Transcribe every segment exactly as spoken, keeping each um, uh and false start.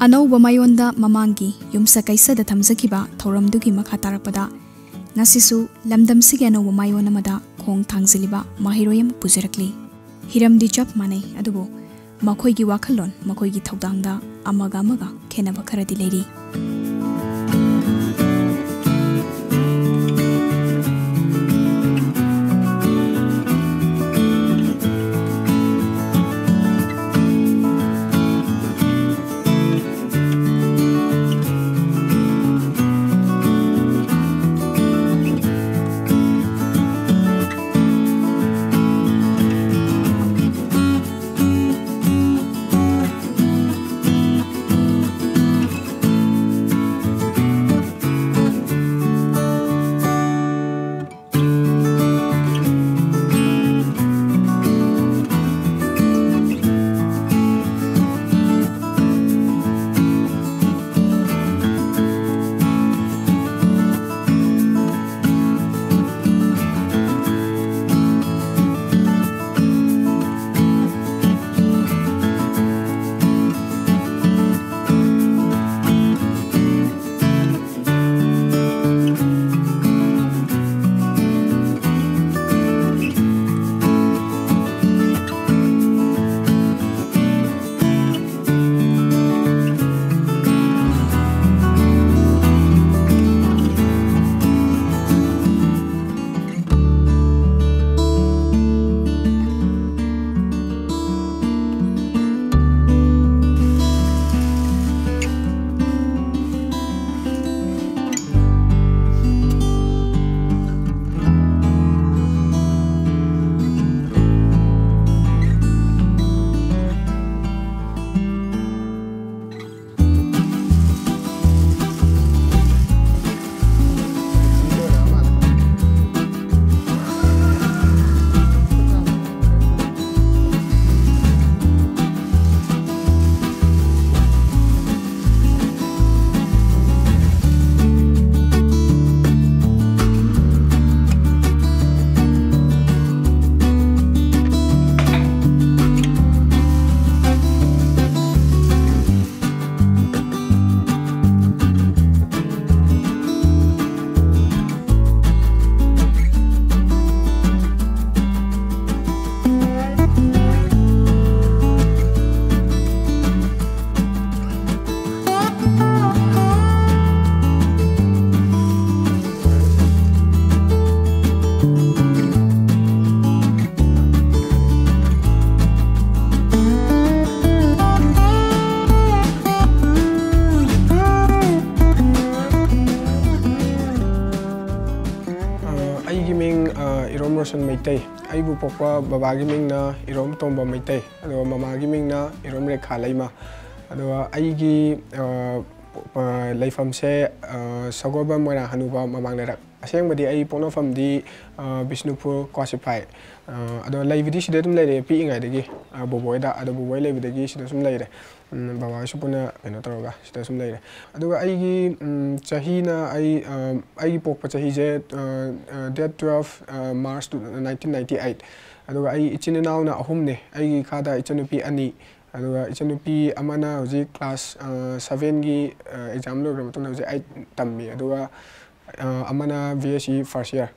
ꯑꯅꯧꯕ ꯃꯥꯏꯑꯣꯟꯗ ꯃꯃꯥꯡꯒꯤ ꯌꯨꯝꯁꯀꯩꯁꯗ ꯊꯝꯖꯈꯤꯕ ꯊꯧꯔꯝꯗꯨꯒꯤ ꯃꯈꯥ ꯇꯥꯔꯛꯄꯗ, ꯉꯁꯤꯁꯨ ꯂꯝꯗꯝꯁꯤꯒꯤ ꯑꯅꯧꯕ ꯃꯥꯏꯑꯣꯟ ꯑꯃꯗ ꯈꯣꯡ ꯊꯥꯡꯖꯤꯜꯂꯤꯕ ꯃꯍꯩꯔꯣꯏ ꯑꯃ ꯄꯨꯖꯔꯛꯂꯤ꯫ ꯍꯤꯔꯝꯗꯤ ꯆꯞ ꯃꯥꯟꯅꯩ, ꯑꯗꯨꯕꯨ ꯃꯈꯣꯏꯒꯤ ꯋꯥꯈꯜꯂꯣꯟ, ꯃꯈꯣꯏꯒꯤ ꯊꯧꯗꯥꯡꯗ ꯑꯃꯒ ꯑꯃꯒ ꯈꯦꯠꯅꯕ ꯈꯔꯗꯤ ꯂꯩꯔꯤ꯫ ꯏꯔꯣꯝ ꯔꯣꯁꯟ ꯃꯩꯇꯩ꯫ ꯑꯩꯕꯨ ꯄꯣꯛꯄ ꯕꯕꯥꯒꯤ ꯃꯤꯡꯅ ꯏꯔꯣꯝ ꯇꯣꯝꯕ ꯃꯩꯇꯩ, ꯑꯗꯨꯒ ꯃꯃꯥꯒꯤ ꯃꯤꯡꯅ ꯏꯔꯣꯝ ꯔꯦꯈꯥ ꯂꯩꯃ꯫ ꯑꯗꯨꯒ ꯑꯩꯒꯤ, ꯑ, ꯄ-, ꯂꯩꯐꯝꯁꯦ, ꯑ, ꯁꯒꯣꯜꯕꯟ ꯃꯣꯏꯔꯥꯡ ꯍꯅꯨꯕ ꯃꯃꯥꯡ ꯂꯩꯔꯛ꯫ ꯑꯁꯦꯡꯕꯗꯤ ꯑꯩ ꯄꯣꯛꯅꯐꯝꯗꯤ, ꯑ, ꯕꯤꯁꯅꯨꯄꯨꯔ ꯀ꯭ꯋꯥꯁꯤꯐꯥꯏ꯫ ꯑ, ꯑꯗꯣ ꯂꯩꯕꯗꯤ ꯁꯤꯗ ꯑꯗꯨꯝ ꯂꯩꯔꯦ, ꯄꯤꯛꯏꯉꯩꯗꯒꯤ, ꯑ, ꯕꯣꯕꯣꯏꯗ꯫ ꯑꯗꯣ ꯕꯣꯕꯣꯏ ꯂꯩꯕꯗꯒꯤ ꯁꯤꯗ ꯁꯨꯝ ꯂꯩꯔꯦ꯫ ꯎꯝ, ꯕꯕꯥ ꯍꯣꯏꯁꯨ ꯄꯨꯟꯅ ꯀꯩꯅꯣ ꯇꯧꯔꯒ ꯁꯤꯗ ꯁꯨꯝ ꯂꯩꯔꯦ꯫ ꯑꯗꯨꯒ ꯑꯩꯒꯤ, ꯎꯝ, ꯆꯍꯤꯅ ꯑꯩ, ꯑ, ꯑꯩꯒꯤ ꯄꯣꯛꯄ ꯆꯍꯤꯁꯦ, ꯑ, ꯑ, date twelve, ꯑ, March nineteen ninety eight꯫ ꯑꯗꯨꯒ ꯑꯩ ꯏꯆꯤꯟ ꯏꯅꯥꯎꯅ ꯑꯍꯨꯝꯅꯦ꯫ ꯑꯩꯒꯤ ꯏꯈꯥꯗ ꯏꯆꯟꯅꯨꯄꯤ ꯑꯅꯤ, ꯑꯗꯨꯒ ꯏꯆꯟꯅꯨꯄꯤ ꯑꯃꯅ ꯍꯧꯖꯤꯛ class, ꯑ, sevenꯒꯤ, ꯑ, exam ꯂꯣꯏꯈ꯭ꯔ ꯃꯇꯨꯡꯗ ꯍꯧꯖꯤꯛ eight ꯇꯝꯃꯤ꯫ ꯑꯗꯨꯒ, ꯑ, ꯑꯃꯅ B S C first year꯫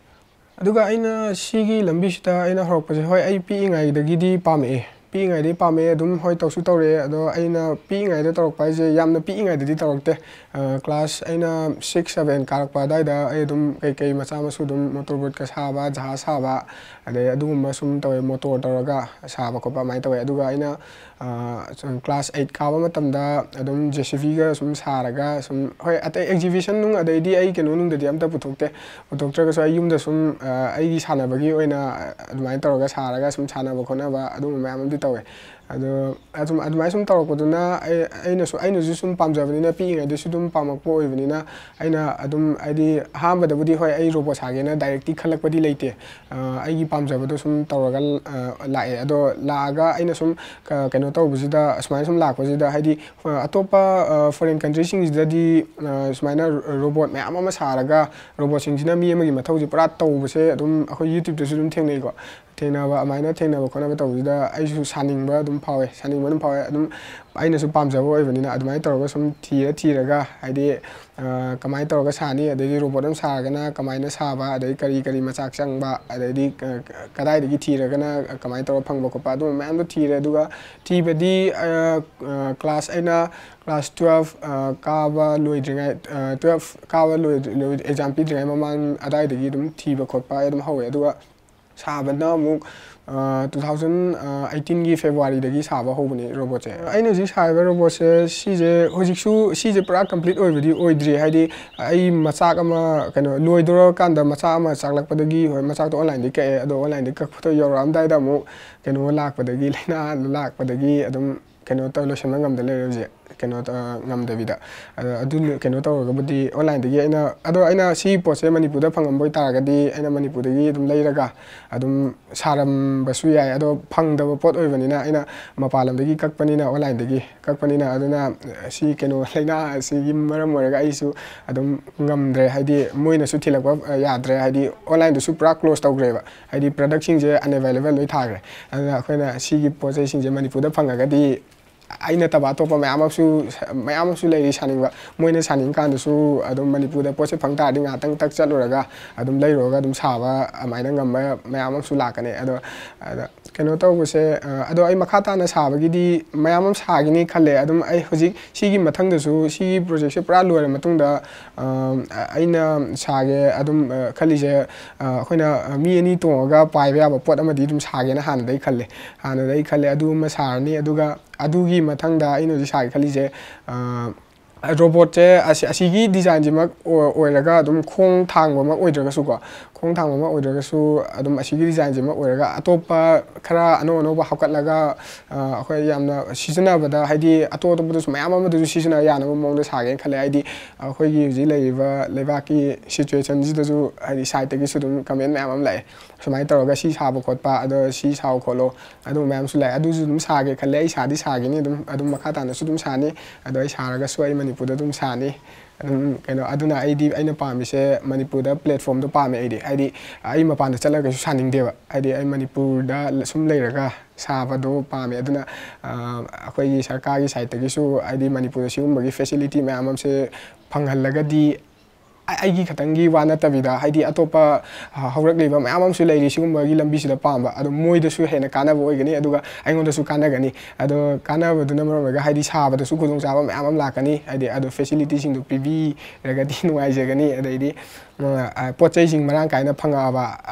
ꯑꯗꯨꯒ ꯑꯩꯅ ꯁꯤꯒꯤ ꯂꯝꯕꯤꯁꯤꯗ ꯑꯩꯅ ꯍꯧꯔꯛꯄꯁꯦ, ꯍꯣꯏ, ꯑꯩ ꯄꯤꯛꯏꯉꯩꯗꯒꯤꯗꯤ ꯄꯥꯝꯃꯛꯑꯦ꯫ ꯄꯤꯛꯏꯉꯩꯗꯒꯤ ꯄꯥꯝꯃꯛꯑꯦ, ꯑꯗꯨꯝ, ꯍꯣꯏ, ꯇꯧꯁꯨ ꯇꯧꯔꯛꯑꯦ꯫ ꯑꯗꯣ ꯑꯩꯅ ꯄꯤꯛꯏꯉꯩꯗ ꯇꯧꯔꯛꯄ ꯍꯥꯏꯁꯦ, ꯌꯥꯝꯅ ꯄꯤꯛꯏꯉꯩꯗꯗꯤ ꯇꯧꯔꯛꯇꯦ꯫ ꯑ, class ꯑꯩꯅ six, seven ꯀꯥꯔꯛꯄ ꯑꯗꯨꯋꯥꯏꯗ ꯑꯩ ꯑꯗꯨꯝ ꯀꯩꯀꯩ ꯃꯆꯥ ꯃꯁꯨ ꯑꯗꯨꯝ motor boatꯀ ꯁꯥꯕ, ꯖꯍꯥꯖ ꯁꯥꯕ, ꯑꯗꯩ ꯑꯗꯨꯒꯨꯝꯕ ꯁꯨꯝ ꯇꯧꯋꯦ, motor ꯇꯧꯔꯒ ꯁꯥꯕ ꯈꯣꯠꯄ ꯑꯗꯨꯃꯥꯏꯅ ꯇꯧꯋꯦ꯫ ꯑꯗꯨꯒ ꯑꯩꯅ, ꯑ, ꯁꯨꯝ class eight ꯀꯥꯕ ꯃꯇꯝꯗ ꯑꯗꯨꯝ JCBꯒ ꯁꯨꯝ ꯁꯥꯔꯒ ꯁꯨꯝ, ꯍꯣꯏ, ꯑꯇꯩ exhibition ꯅꯨꯡ ꯑꯗꯩꯗꯤ ꯑꯩ ꯀꯩꯅꯣ ꯅꯨꯡꯗꯗꯤ ꯑꯝꯇ ꯄꯨꯊꯣꯛꯇꯦ꯫ ꯄꯨꯊꯣꯛꯇ꯭ꯔꯒꯁꯨ ꯑꯩ ꯌꯨꯝꯗ ꯁꯨꯝ, ꯑ, ꯑꯩꯒꯤ ꯁꯥꯟꯅꯕꯒꯤ ꯑꯣꯏꯅ, ꯑ, ꯑꯗꯨꯃꯥꯏꯅ ꯇꯧꯔꯒ ꯁꯥꯔꯒ ꯁꯨꯝ ꯁꯥꯟꯅꯕ ꯈꯣꯠꯅꯕ ꯑꯗꯨꯒꯨꯝꯕ ꯃꯌꯥꯝ ꯑꯃꯗꯤ ꯇꯧꯋꯦ꯫ ꯑꯗꯣ ꯑꯗꯨꯝ, ꯑꯗꯨꯃꯥꯏꯅ ꯁꯨꯝ ꯇꯧꯔꯛꯄꯗꯨꯅ ꯑꯩ, ꯑꯩꯅꯁꯨ, ꯑꯩꯅꯁꯨ ꯁꯨꯝ ꯄꯥꯝꯖꯕꯅꯤꯅ, ꯄꯤꯛꯏꯉꯩꯗꯁꯨ ꯑꯗꯨꯝ ꯄꯥꯝꯃꯛꯄ ꯑꯣꯏꯕꯅꯤꯅ, ꯑꯩꯅ ꯑꯗꯨꯝ, ꯍꯥꯏꯗꯤ, ꯑꯍꯥꯟꯕꯗꯕꯨꯗꯤ, ꯍꯣꯏ, ꯑꯩ robot ꯁꯥꯒꯦꯅ directly ꯈꯜꯂꯛꯄꯗꯤ ꯂꯩꯇꯦ꯫ ꯑ, ꯑꯩꯒꯤ ꯄꯥꯝꯖꯕꯗꯣ ꯁꯨꯝ ꯇꯧꯔꯒ, ꯑ, ꯂꯥꯛꯑꯦ꯫ ꯑꯗꯣ ꯂꯥꯛꯑꯒ ꯑꯩꯅ ꯁꯨꯝ ꯀ-, ꯀꯩꯅꯣ ꯇꯧꯕꯁꯤꯗ, ꯑꯁꯨꯃꯥꯏꯅ ꯁꯨꯝ ꯂꯥꯛꯄꯁꯤꯗ, ꯍꯥꯏꯗꯤ, ꯑ, ꯑꯇꯣꯞꯄ, ꯑ, foreign countryꯁꯤꯡꯁꯤꯗꯗꯤ, ꯑ, ꯁꯨꯃꯥꯏꯅ robot ꯃꯌꯥꯝ ꯑꯃ ꯁꯥꯔꯒ, robotꯁꯤꯡꯁꯤꯅ ꯃꯤ ꯑꯃꯒꯤ ꯃꯊꯧꯁꯦ ꯄꯨꯔꯥ ꯇꯧꯕꯁꯦ ꯑꯗꯨꯝ ꯑꯩꯈꯣꯏ YouTubeꯇꯁꯨ ꯑꯗꯨꯝ ꯊꯦꯡꯅꯩꯀꯣ꯫ ꯊꯦꯡꯅꯕ, ꯑꯗꯨꯃꯥꯏꯅ ꯊꯦꯡꯅꯕ ꯈꯣꯠꯅꯕ ꯇꯧꯕꯁꯤꯗ ꯑꯩꯁꯨ ꯁꯥꯅꯤꯡꯕ ꯑꯗꯨꯝ ꯐꯥꯎꯋꯦ, ꯁꯥꯅꯤꯡꯕ ꯑꯗꯨꯝ ꯐꯥꯎꯋꯦ꯫ ꯑꯗꯨꯝ ꯑꯩꯅꯁꯨ ꯄꯥꯝꯖꯕ ꯑꯣꯏꯕꯅꯤꯅ, ꯑꯗꯨꯃꯥꯏꯅ ꯇꯧꯔꯒ ꯁꯨꯝ ꯊꯤꯔ ꯊꯤꯔꯒ, ꯍꯥꯏꯗꯤ, ꯑ, ꯀꯃꯥꯏꯅ ꯇꯧꯔꯒ ꯁꯥꯅꯤ, ꯑꯗꯩꯗꯤ robot ꯑꯃ ꯁꯥꯔꯒꯅ ꯀꯃꯥꯏꯅ ꯁꯥꯕ, ꯑꯗꯩ ꯀꯔꯤ ꯀꯔꯤ ꯃꯆꯥꯛ ꯆꯪꯕ, ꯑꯗꯩꯗꯤ ꯀ-, ꯀ-, ꯀꯗꯥꯏꯗꯒꯤ ꯊꯤꯔꯒꯅ ꯀꯃꯥꯏꯅ ꯇꯧꯔꯒ ꯐꯪꯕ ꯈꯣꯠꯄ, ꯑꯗꯨꯝꯕ ꯃꯌꯥꯝꯗꯣ ꯊꯤꯔꯦ꯫ ꯑꯗꯨꯒ ꯊꯤꯕꯗꯤ, ꯑ, ꯑ, class, ꯑꯩꯅ class twelve, ꯑ, ꯀꯥꯕ ꯂꯣꯏꯗ꯭ꯔꯤꯉꯩ, ꯑ, twelve ꯀꯥꯕ ꯂꯣꯏꯗ꯭ꯔꯤ-, ꯂꯣꯏ-, exam ꯄꯤꯗ꯭ꯔꯤꯉꯩ ꯃꯃꯥꯡ ꯑꯗꯥꯏꯗꯒꯤ ꯑꯗꯨꯝ ꯊꯤꯕ ꯈꯣꯠꯄ ꯑꯩ ꯑꯗꯨꯝ ꯍꯧꯋꯦ꯫ ꯑꯗꯨꯒ ꯁꯥꯕꯅ ꯑꯃꯨꯛ ꯇꯨ ꯊꯥꯎꯖꯟ ꯑꯩꯠꯇꯤꯟꯒꯤ ꯐꯦꯕꯋꯥꯔꯤꯗꯒꯤ ꯁꯥꯕ ꯍꯧꯕꯅꯦ ꯔꯣꯕꯣꯠꯁꯦ꯫ ꯑꯩꯅ ꯍꯧꯖꯤꯛ ꯁꯥꯔꯤꯕ ꯔꯣꯕꯣꯠꯁꯦ, ꯁꯤꯁꯦ ꯍꯧꯖꯤꯛꯁꯨ, ꯁꯤꯁꯦ ꯄꯨꯔꯥ ꯀꯝꯄ꯭ꯂꯤꯠ ꯑꯣꯏꯕꯗꯤ ꯑꯣꯏꯗ꯭ꯔꯤ꯫ ꯍꯥꯏꯗꯤ ꯑꯩ ꯃꯆꯥꯛ ꯑꯃ, ꯀꯩꯅꯣ, ꯂꯣꯏꯗꯣꯔꯀꯥꯟꯗ ꯃꯆꯥꯛ ꯑꯃ ꯆꯥꯛꯂꯛꯄꯗꯒꯤ, ꯍꯣꯏ, ꯃꯆꯥꯛꯇꯣ ꯑꯣꯟꯂꯥꯏꯟꯗꯒꯤ ꯀꯛꯑꯦ, ꯑꯗꯣ ꯑꯣꯟꯂꯥꯏꯟꯗꯒꯤ ꯀꯛꯄꯗꯣ ꯌꯧꯔꯛꯑꯝꯗꯥꯏꯗ ꯑꯃꯨꯛ ꯀꯩꯅꯣ ꯂꯥꯛꯄꯗꯒꯤ, ꯂꯥꯏꯅꯥ ꯂꯥꯛꯄꯗꯒꯤ ꯑꯗꯨꯝ ꯀꯩꯅꯣ ꯇꯧ, ꯂꯣꯏꯁꯤꯟꯕ ꯉꯝꯗ ꯂꯩꯔꯦ ꯍꯧꯖꯤꯛ꯫ ꯀꯩꯅꯣ ꯇ-, ꯉꯝꯗꯕꯤꯗ꯫ ꯑꯗ ꯑꯗꯨ ꯀꯩꯅꯣ ꯇꯧꯔꯒꯕꯨꯗꯤ ꯑꯣꯟꯂꯥꯏꯟꯗꯒꯤ ꯑꯩꯅ, ꯑꯗꯣ ꯑꯩꯅ ꯁꯤ ꯄꯣꯠꯁꯦ ꯃꯅꯤꯄꯨꯔꯗ ꯐꯪꯉꯝꯕ ꯑꯣꯏꯇꯥꯔꯒꯗꯤ ꯑꯩꯅ ꯃꯅꯤꯄꯨꯔꯗꯒꯤ ꯑꯗꯨꯝ ꯂꯩꯔꯒ ꯑꯗꯨꯝ ꯁꯥꯔꯝꯕꯁꯨ ꯌꯥꯏ꯫ ꯑꯗꯣ ꯐꯪꯗꯕ ꯄꯣꯠ ꯑꯣꯏꯕꯅꯤꯅ, ꯑꯩꯅ ꯃꯄꯥꯟ ꯂꯝꯗꯒꯤ ꯀꯛꯄꯅꯤꯅ, ꯑꯣꯟꯂꯥꯏꯟꯗꯒꯤ ꯀꯛꯄꯅꯤꯅ, ꯑꯗꯨꯅ ꯁꯤ ꯀꯩꯅꯣ ꯂꯥꯏꯅꯥ ꯑꯁꯤꯒꯤ ꯃꯔꯝ ꯑꯣꯏꯔꯒ ꯑꯩꯁꯨ ꯑꯗꯨꯝ ꯉꯝꯗ꯭ꯔꯦ꯫ ꯍꯥꯏꯗꯤ ꯃꯣꯏꯅꯁꯨ ꯊꯤꯜꯂꯛꯄ, ꯑ, ꯌꯥꯗ꯭ꯔꯦ꯫ ꯍꯥꯏꯗꯤ ꯑꯣꯟꯂꯥꯏꯟꯗꯁꯨ ꯄꯨꯔꯥ ꯀ꯭ꯂꯣꯖ ꯇꯧꯈ꯭ꯔꯦꯕ꯫ ꯍꯥꯏꯗꯤ ꯄ꯭ꯔꯗꯛꯁꯤꯡꯁꯦ ꯑꯟꯑꯦꯕꯥꯏꯂꯦꯕꯜ ꯂꯣꯏ ꯊꯥꯈ꯭ꯔꯦ꯫ ꯑꯗꯨꯅ ꯑꯩꯈꯣꯏꯅ ꯁꯤꯒꯤ ꯄꯣꯠ ꯆꯩꯁꯤꯡꯁꯦ ꯃꯅꯤꯄꯨꯔꯗ ꯐꯪꯉꯒꯗꯤ ꯑꯩ ꯅꯠꯇꯕ ꯑꯇꯣꯞꯄ ꯃꯌꯥꯝ ꯑꯃꯁꯨ, ꯃꯌꯥꯝ ꯑꯃꯁꯨ ꯂꯩꯔꯤ ꯁꯥꯅꯤꯡꯕ꯫ ꯃꯣꯏꯅ ꯁꯥꯅꯤꯡ ꯀꯥꯟꯗꯁꯨ ꯑꯗꯨꯝ ꯃꯅꯤꯄꯨꯔꯗ ꯄꯣꯠꯁꯦ ꯐꯪ ꯇꯥꯔꯗꯤ ꯉꯥꯏꯍꯥꯛꯇꯪ ꯇꯛ ꯆꯠꯂꯨꯔꯒ ꯑꯗꯨꯝ ꯂꯩꯔꯨꯔꯒ ꯑꯗꯨꯝ ꯁꯥꯕ ꯑꯗꯨꯃꯥꯏꯅ ꯉꯝꯕ ꯃꯌꯥꯝ ꯑꯃꯁꯨ ꯂꯥꯛꯀꯅꯤ꯫ ꯑꯗꯣ, ꯑꯗ ꯀꯩꯅꯣ ꯇꯧꯕꯁꯦ, ꯑ, ꯑꯗꯣ ꯑꯩ ꯃꯈꯥ ꯇꯥꯅ ꯁꯥꯕꯒꯤꯗꯤ ꯃꯌꯥꯝ ꯑꯃ ꯁꯥꯒꯤꯅꯤ ꯈꯜꯂꯦ꯫ ꯑꯗꯨꯝ ꯑꯩ ꯍꯧꯖꯤꯛ ꯁꯤꯒꯤ ꯃꯊꯪꯗꯁꯨ, ꯁꯤꯒꯤ ꯄ꯭ꯔꯣꯖꯦꯛꯁꯦ ꯄꯨꯔꯥ ꯂꯣꯏꯔ ꯃꯇꯨꯡꯗ, ꯑ, ꯑꯩꯅ ꯁꯥꯒꯦ ꯑꯗꯨꯝ, ꯑ, ꯈꯜꯂꯤꯁꯦ, ꯑ, ꯑꯩꯈꯣꯏꯅ, ꯑ, ꯃꯤ ꯑꯅꯤ ꯇꯣꯡꯉꯒ ꯄꯥꯏꯕ ꯌꯥꯕ ꯄꯣꯠ ꯑꯃꯗꯤ ꯑꯗꯨꯝ ꯁꯥꯒꯦꯅ ꯍꯥꯟꯅꯗꯩ ꯈꯜꯂꯦ꯫ ꯍꯥꯟꯅꯗꯩ ꯈꯜꯂꯦ꯫ ꯑꯗꯨ ꯑꯃ ꯁꯥꯔꯅꯤ꯫ ꯑꯗꯨꯒ ꯑꯗꯨꯒꯤ ꯃꯊꯪꯗ ꯑꯩꯅ ꯍꯧꯖꯤꯛ ꯁꯥꯒꯦ ꯈꯜꯂꯤꯁꯦ, ꯑ, ꯔꯣꯕꯣꯠꯁꯦ ꯑꯁꯤ, ꯑꯁꯤꯒꯤ ꯗꯤꯖꯥꯏꯟꯁꯤꯃꯛ ꯑꯣ-, ꯑꯣꯏꯔꯒ ꯑꯗꯨꯝ ꯈꯣꯡ ꯊꯥꯡꯕꯃꯛ ꯑꯣꯏꯗ꯭ꯔꯒꯁꯨꯀꯣ, ꯈꯣꯡ ꯊꯥꯡꯕꯃꯛ ꯑꯣꯏꯗ꯭ꯔꯒꯁꯨ ꯑꯗꯨꯝ ꯑꯁꯤꯒꯤ ꯗꯤꯖꯥꯏꯟꯁꯤꯃꯛ ꯑꯣꯏꯔꯒ ꯑꯇꯣꯞꯄ ꯈꯔ ꯑꯅꯧ ꯑꯅꯧꯕ ꯍꯥꯞꯀꯠꯂꯒ, ꯑ, ꯑꯩꯈꯣꯏ ꯌꯥꯝꯅ ꯁꯤꯖꯤꯟꯅꯕꯗ, ꯍꯥꯏꯗꯤ ꯑꯇꯣꯞ ꯑꯇꯣꯞꯄꯗꯁꯨ ꯃꯌꯥꯝ ꯑꯃꯗꯁꯨ ꯁꯤꯖꯤꯟꯅ ꯌꯥꯅꯕ ꯃꯑꯣꯡꯗ ꯁꯥꯒꯦꯅ ꯈꯜꯂꯦ꯫ ꯍꯥꯏꯗꯤ ꯑꯩꯈꯣꯏꯒꯤ ꯍꯧꯖꯤꯛ ꯂꯩꯔꯤꯕ ꯂꯩꯕꯥꯛꯀꯤ ꯁꯤꯆꯨꯋꯦꯁꯟꯁꯤꯗꯁꯨ, ꯍꯥꯏꯗꯤ ꯁꯥꯏꯠꯇꯒꯤꯁꯨ ꯑꯗꯨꯝ ꯀꯃꯦꯟ ꯃꯌꯥꯝ ꯑꯃ ꯂꯥꯛꯑꯦ, ꯁꯨꯃꯥꯏꯅ ꯇꯧꯔꯒ ꯁꯤ ꯁꯥꯕ ꯈꯣꯠꯄ, ꯑꯗꯣ ꯁꯤ ꯁꯥꯎ ꯈꯣꯠꯂꯣ, ꯑꯗꯨ ꯃꯌꯥꯝꯁꯨ ꯂꯥꯛꯑꯦ꯫ ꯑꯗꯨꯁꯨ ꯑꯗꯨꯝ ꯁꯥꯒꯦ ꯈꯜꯂꯦ꯫ ꯑꯩ ꯁꯥꯗꯤ ꯁꯥꯒꯤꯅꯤ ꯑꯗꯨꯝ, ꯑꯗꯨꯝ ꯃꯈꯥ ꯇꯥꯅꯁꯨ ꯑꯗꯨꯝ ꯁꯥꯅꯤ꯫ ꯑꯗꯣ ꯑꯩ ꯁꯥꯔꯒꯁꯨ ꯑꯩ ꯃꯅꯤꯄꯨꯔꯗ ꯑꯗꯨꯝ ꯁꯥꯅꯤ꯫ ꯑꯗꯨꯝ ꯀꯩꯅꯣ, ꯑꯗꯨꯅ ꯑꯩꯗꯤ, ꯑꯩꯅ ꯄꯥꯝꯃꯤꯁꯦ ꯃꯅꯤꯄꯨꯔꯗ ꯄ꯭ꯂꯦꯠꯐꯣꯝꯗꯣ ꯄꯥꯝꯃꯦ ꯑꯩꯗꯤ꯫ ꯍꯥꯏꯗꯤ ꯑꯩ ꯃꯄꯥꯟꯗ ꯆꯠꯂꯒꯁꯨ ꯁꯥꯅꯤꯡꯗꯦꯕ꯫ ꯍꯥꯏꯗꯤ ꯑꯩ ꯃꯅꯤꯄꯨꯔꯗ ꯁꯨꯝ ꯂꯩꯔꯒ ꯁꯥꯕꯗꯣ ꯄꯥꯝꯃꯦ꯫ ꯑꯗꯨꯅ, ꯑ, ꯑꯩꯈꯣꯏꯒꯤ ꯁꯔꯀꯥꯔꯒꯤ ꯁꯥꯏꯠꯇꯒꯤꯁꯨ ꯍꯥꯏꯗꯤ ꯃꯅꯤꯄꯨꯔꯗ ꯁꯤꯒꯨꯝꯕꯒꯤ ꯐꯦꯁꯤꯂꯤꯇꯤ ꯃꯌꯥꯝ ꯑꯃꯁꯦ ꯐꯪꯍꯜꯂꯒꯗꯤ ꯑꯩꯒꯤ ꯈꯛꯇꯪꯒꯤ ꯋꯥ ꯅꯠꯇꯕꯤꯗ, ꯍꯥꯏꯗꯤ, ꯑꯇꯣꯞꯄ ꯍꯧꯔꯛꯂꯤꯕ ꯃꯌꯥꯝ ꯑꯃꯁꯨ ꯂꯩꯔꯤ ꯁꯤꯒꯨꯝꯕꯒꯤ ꯂꯝꯕꯤꯁꯤꯗ ꯄꯥꯝꯕ, ꯑꯗꯣ ꯃꯣꯏꯗꯁꯨ ꯍꯦꯟꯅ ꯀꯥꯟꯅꯕ ꯑꯣꯏꯒꯅꯤ, ꯑꯗꯨꯒ ꯑꯩꯉꯣꯟꯗꯁꯨ ꯀꯥꯟꯅꯒꯅꯤ꯫ ꯑꯗꯣ ꯀꯥꯟꯅꯕꯗꯨꯅ ꯃꯔꯝ ꯑꯣꯏꯔꯒ, ꯍꯥꯏꯗꯤ, ꯁꯥꯕꯗꯁꯨ ꯈꯨꯗꯣꯡꯆꯥꯕ ꯃꯌꯥꯝ ꯑꯃ ꯂꯥꯛꯀꯅꯤ, ꯍꯥꯏꯗꯤ, ꯑꯗꯣ ꯐꯦꯁꯤꯂꯤꯇꯤꯁꯤꯡꯗꯣ ꯄꯤꯕꯤꯔꯒꯗꯤ ꯅꯨꯡꯉꯥꯏꯖꯒꯅꯤ꯫ ꯑꯗꯩꯗꯤ ꯄꯣꯠ ꯆꯩꯁꯤꯡ ꯃꯔꯥꯡ ꯀꯥꯏꯅ ꯐꯪꯉꯛꯑꯕ,